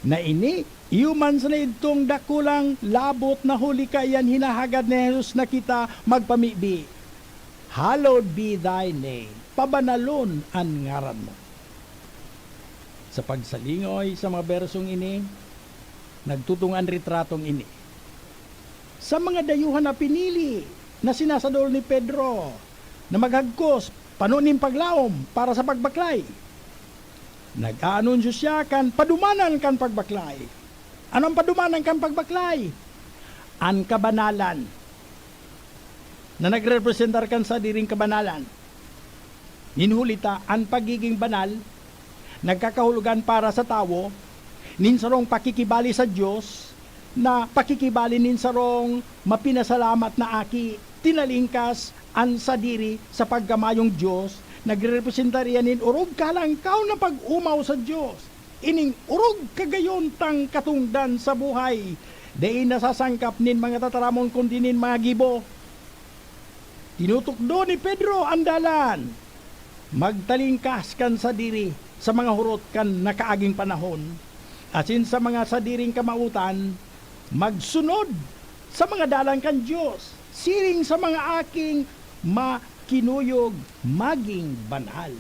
na ini, iyo man sana idtong dakulang labot na huli kaiyan hinahagad ni Jesus na kita magpamibi, "Hallowed be thy name." Pabanalon an ngaran mo. Sa pagsalingoy sa mga bersong ini, nagtutunga an retratong ini. Sa mga dayuhan na pinili na sinasadol ni Pedro na maghagkos pano nin paglaom para sa pagbaklay, nag-aanunsyo siya kan padumanan kan pagbaklay. Ano an padumanan kan pagbaklay? An kabanalan na nagrerepresentar kan sadiring kabanalan. Nin huli ta, an pagiging banal nagkakahulogan para sa tawo nin sarong pakikibali sa Dios, na pakikibali nin sarong mapinasalamat na aki. Tinalingkas an sadiri sa pagkamayong Dios, nagrerepresentar iyan nin orog kalangkaw na pag-omaw sa Dios. Ining orog kagayon tang katongdan sa buhay, dai nasasangkap nin mga tataramon kundi nin mga gibo. Tinutukdo ni Pedro an dalan. Magtalingkas kan sadiri sa mga hurot kan nakaaging panahon, asin sa mga sadiring kamawotan, magsunod sa mga dalan kan Dios, siring sa mga aking makinuyog, maging banal.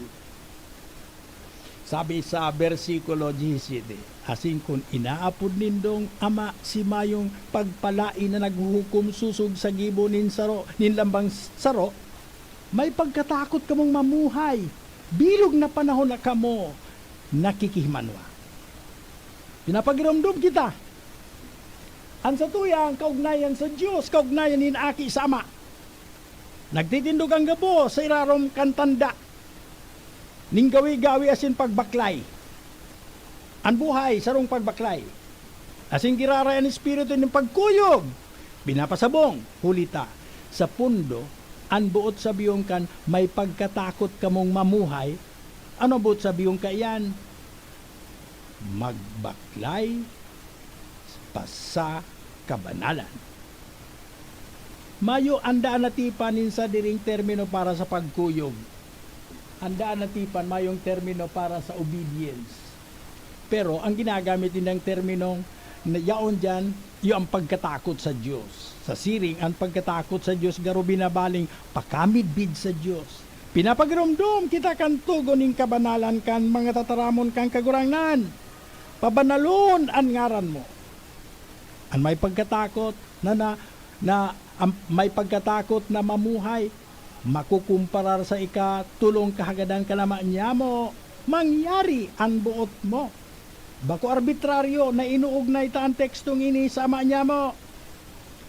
Sabi sa bersikulo diyesisiete, "Asin kun inaapod nindong Ama si mayong pagpalaen na naghuhukom sosog sa gibo nin saro, nin lambang saro, may pagkatakot kamong mamuhay, bilog na panahon na kamo nakikihimanwa." Pinapagiromdom kita. An satuyang kaugnayan sa Dios, kaugnayan nin Aki sa Ama. Nagtitindog an gabos sa irarom kan tanda nin gawi-gawi asin pagbaklay. An buhay, sarong pagbaklay. Asin giraray an espiritu nin pagkuyog, pinapasabong. Huli ta, sa pondo, an boot sabihon kan may pagkatakot kamong mamuhay, ano boot sabihon kaiyan? Magbaklay pa sa kabanalan. Mayo an daan na tipan nin sadiring termino para sa pagkuyog. An daan na tipan mayong termino para sa obedience. Pero ang ginagamit nindang terminong na yaon diyan, iyo an pagkatakot sa Dios. Sa siring, an pagkatakot sa Dios garo binabaling pakamidbid sa Dios. Pinapagiromdom kita kan togon nin kabanalan kan mga tataramon kan Kagurangnan. Pabanalon an ngaran mo. An may pagkatakot na, na, na, an may pagkatakot na mamuhay, makukumparar sa ikatolong kahagadan kan Ama niyamo, mangyari an boot mo. Bako arbitraryo na inuugnay ta an tekstong ini sa Ama niyamo.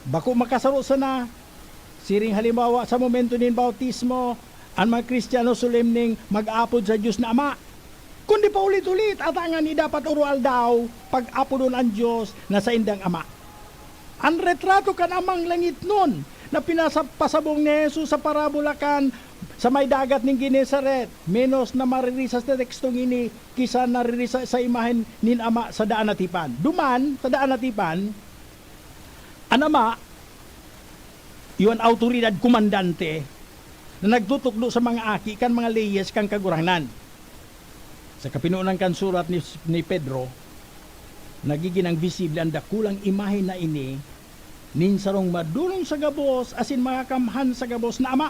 Bako makasaro sana. Siring halimbawa, sa momento nin bautismo, an mga Kristiyano solemneng mag-apod sa Dios na Ama. Kundi paulit-ulit, ata ngani dapat oro-aldaw pag-apodon an Dios na saindang Ama. An retrato kan Amang langitnon na pinasa-, pasabong ni Jesus sa parabola kan sa may dagat nin Genesaret, menos na maririsa sa tekstong ini ki sa naririsa sa imahen nin Ama sa daan na tipan. Duman, sa daan na tipan, an Ama, iyo an awtoridad komandante na nagtutukdo sa mga aki kan mga leyes kan Kagurangnan. Sa kapinonan kan surat ni, ni Pedro, nagigin ang bisible an dakulang imahe na ini nin sarong madolong sa gabos asin makakamhan sa gabos na Ama.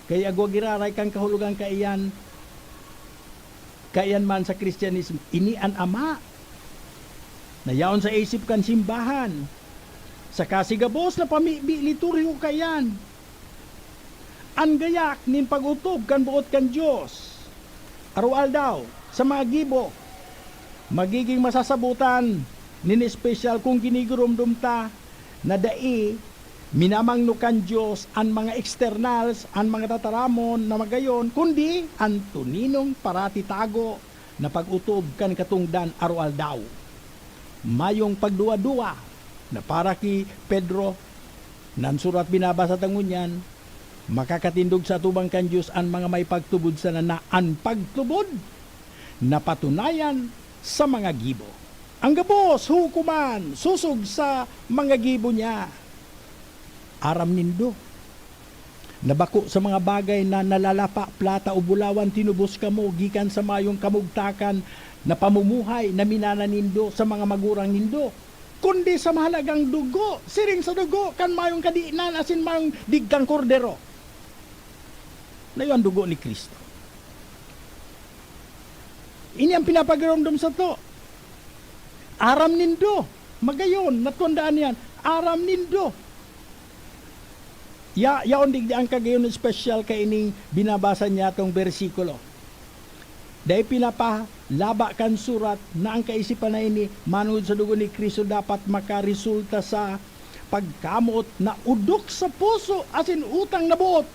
Kaya igwa giraray kan kahulogan kaiyan, kaiyan man sa Kristiyanismo, ini an Ama na yaon sa isip kan simbahan, saka si gabos na pamibi liturhiko kaiyan. An gayak nin pag-otob kan boot kan Dios, aroaldaw, sa mga gibo, magiging masasabotan nin espesyal kun ginigiromdom ta na dai minamangno kan Dios an mga externals, an mga tataramon na magayon, kundi an toninong parati tago na pag-otob kan katongdan aroaldaw. Mayong pagduwa-duwa na para ki Pedro, na an surat binabasa ta ngunyan, makakatindog sa atubang kan Dios an mga may pagtubod sana na an pagtubod napatunayan sa mga gibo. Ang gabos huhukoman sosog sa mga gibo niya. Aram nindo na bako sa mga bagay na nalalapa, plata o bulawan tinubos kamo gikan sa mayong kamugtakan na pamumuhay na minana nindo sa mga magurang nindo, kundi sa mahalagang dugo, siring sa dugo kan mayong kadinan asin mayong digtang kordero, na iyo an dugo ni Cristo. Ini an pinapagiromdom sato. Aram nindo, magayon, natandaan niyan, aram nindo. Ya-, yaon digdi an kagayon espesyal kaining binabasa niyatong bersikulo. Dai pinapalaba kan surat na ang kaisipan na ini, manongod sa dugo ni Cristo, dapat makaresulta sa pagkamoot na odok sa puso asin utang na boot.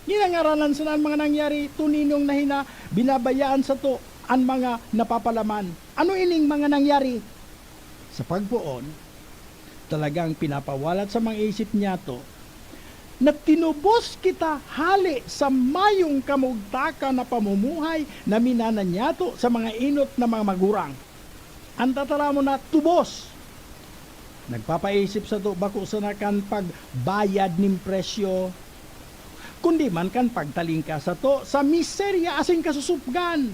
Ginangaranan sana an mga nangyari, toninong na hina, binabayaan sato an mga napapalaman. Ano ining mga nangyari? Sa pagpoon, talagang pinapawalat sa mga isip niyato na tinubos kita hale sa mayong kamugtakan na pamumuhay na minana niyato sa mga enot na mga magurang. An tataramon na tubos. Nagpapaisip sato bako sana kan pagbayad nin presyo, kundi man kan pagtalingkas sato sa miserya asin kasusupgan,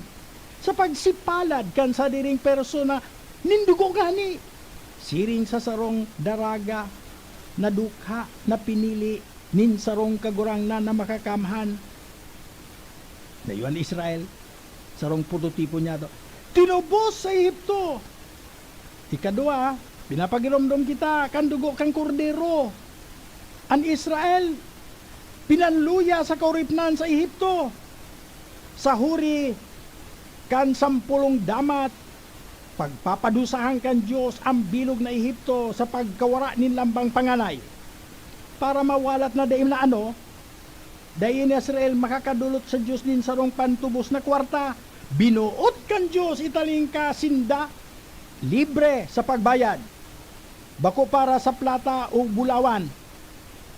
sa pagsipalad kan sadiring persona nin dugo gani, siring sa sarong daraga na dukha na pinili nin sarong Kagurangnan na makakamhan. Nayo an Israel, sarong prototipo niyato. Tinubos sa Ehipto. Ikadua, pinapagiromdom kita kan dugo kan Kordero. An Israel, pinanluya sa kauripnan sa Ehipto. Sa huri kan sampolong damat, pagpapadusahan kan Dios an bilog na Ehipto sa pagkawara nin lambang panganay. Para mawalat na dai na ano, dai ni Israel makakadolot sa Dios nin sarong pantubos na kwarta. Binoot kan Dios italingka sinda libre sa pagbayad. Bako para sa plata o bulawan.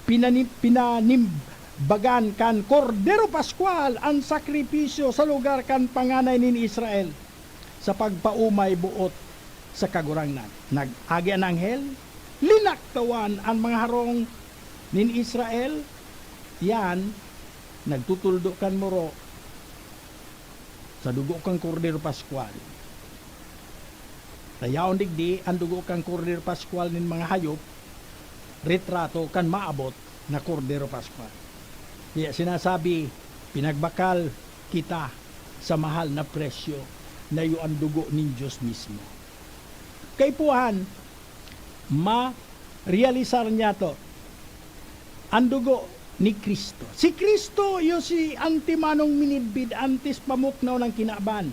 Pinani-, pinanimbagan kan Kordero Paskwal an sakripisyo sa lugar kan panganay nin Israel sa pagpaomay boot sa Kagurangnan. Nag-agi an anghel, linaktawan an mga harong nin Israel, yan, nagtutuldo kan muro sa dugo kan Kordero Paskwal. Sa yaon digdi, an dugo kan Kordero Paskwal nin mga hayop, retrato kan maabot na Kordero Paskwal. Kaya sinasabi, pinagbakal kita sa mahal na presyo na iyo an dugo nin Diyos mismo. Kaipuhan, ma-realisar niyato an dugo ni Cristo. Si Cristo iyo si antimanong minidbid antes pa muknaw an kinaban,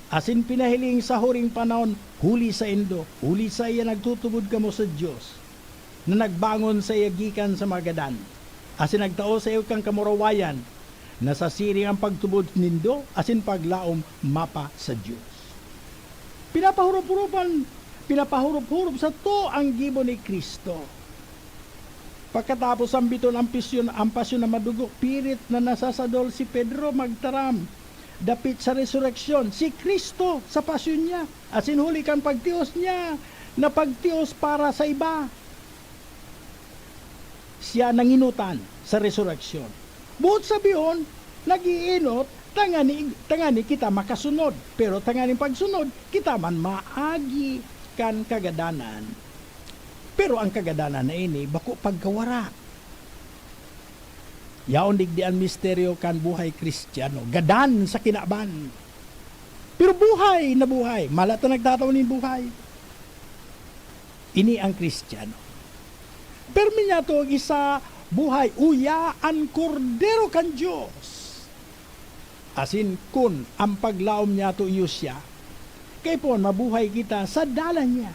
asin pinahiling sa huring panahon huli saindo, huli saiya nagtutubod kamo sa Dios, na nagbangon saiya gikan sa mga gadan, asin nagtao saiyo kan kamurawayan, na sa siring an pagtubod nindo asin paglaom mapa sa Dios. Pinapahurup-hurupan, pinapahurup-hurup sato an gibo ni Cristo. Pagkatapos sambiton an pisyon, an pasyon na madugo, pirit na nasasadol si Pedro magtaram dapit sa resureksyon, si Cristo sa pasyon niya, asin huli kan pagtios niya na pagtios para sa iba. Siya nanginutan sa resureksyon. Boot sabihon, nag-iinot tangani, tangani kita makasunod, pero tanganing pagsunod, kita man maagi kan kagadanan. Pero ang kagadanan na ini bako pagkawara. Yaon digdi an misteryo kan buhay Kristiyano, gadan sa kinaban, pero buhay na buhay. Malat na nagtatao nin buhay. Ini ang Kristiyano. Permi niya to ang isa buhay, uya an Kordero kan Dios. Asin kun an paglaom niyato iyo siya, kaipuhan mabuhay kita sa dalan niya.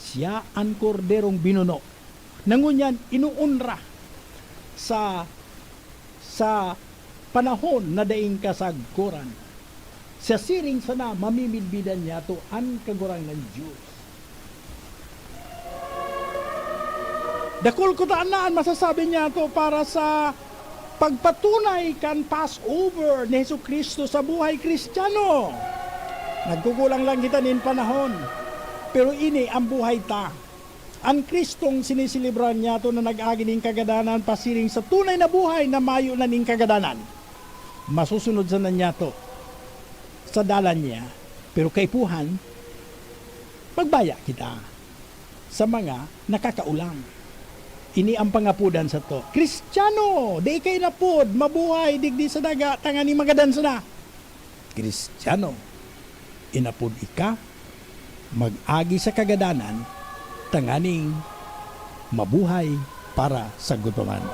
Siya an Korderong binuno, na ngunyan inuonra sa, sa panahon na daing kasagkoran. Sa siring sana mamimidbidan niyato an Kagurangnan Dios. Dakul kuta na an masasabi niyato para sa pagpatunay kan Passover ni Jesu-Cristo sa buhay Kristiyano. Nagkukulang lang kita nin panahon, pero ini an buhay ta. An Cristong siniselebrar niyato na nag-agi nin kagadanan pasiring sa tunay na buhay na mayo na nin kagadanan. Masusunod sana niyato sa dalan niya, pero kaipuhan, magbaya kita sa mga nakakaolang. Ini ang pangapodan sato. Kristiyano, dai ka inapod mabuhay digdi sa daga tanganing magadan sana. Kristiyano, inapod ika mag-agi sa kagadanan tanganing mabuhay para sagkod pa man.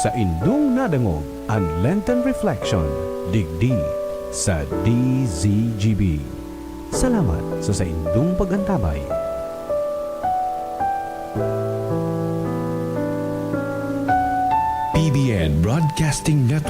Saindong nadangog an Lenten Reflection digdi sa D Z G B. Salamat sa saindong pag-antabay. P B N Broadcasting Network.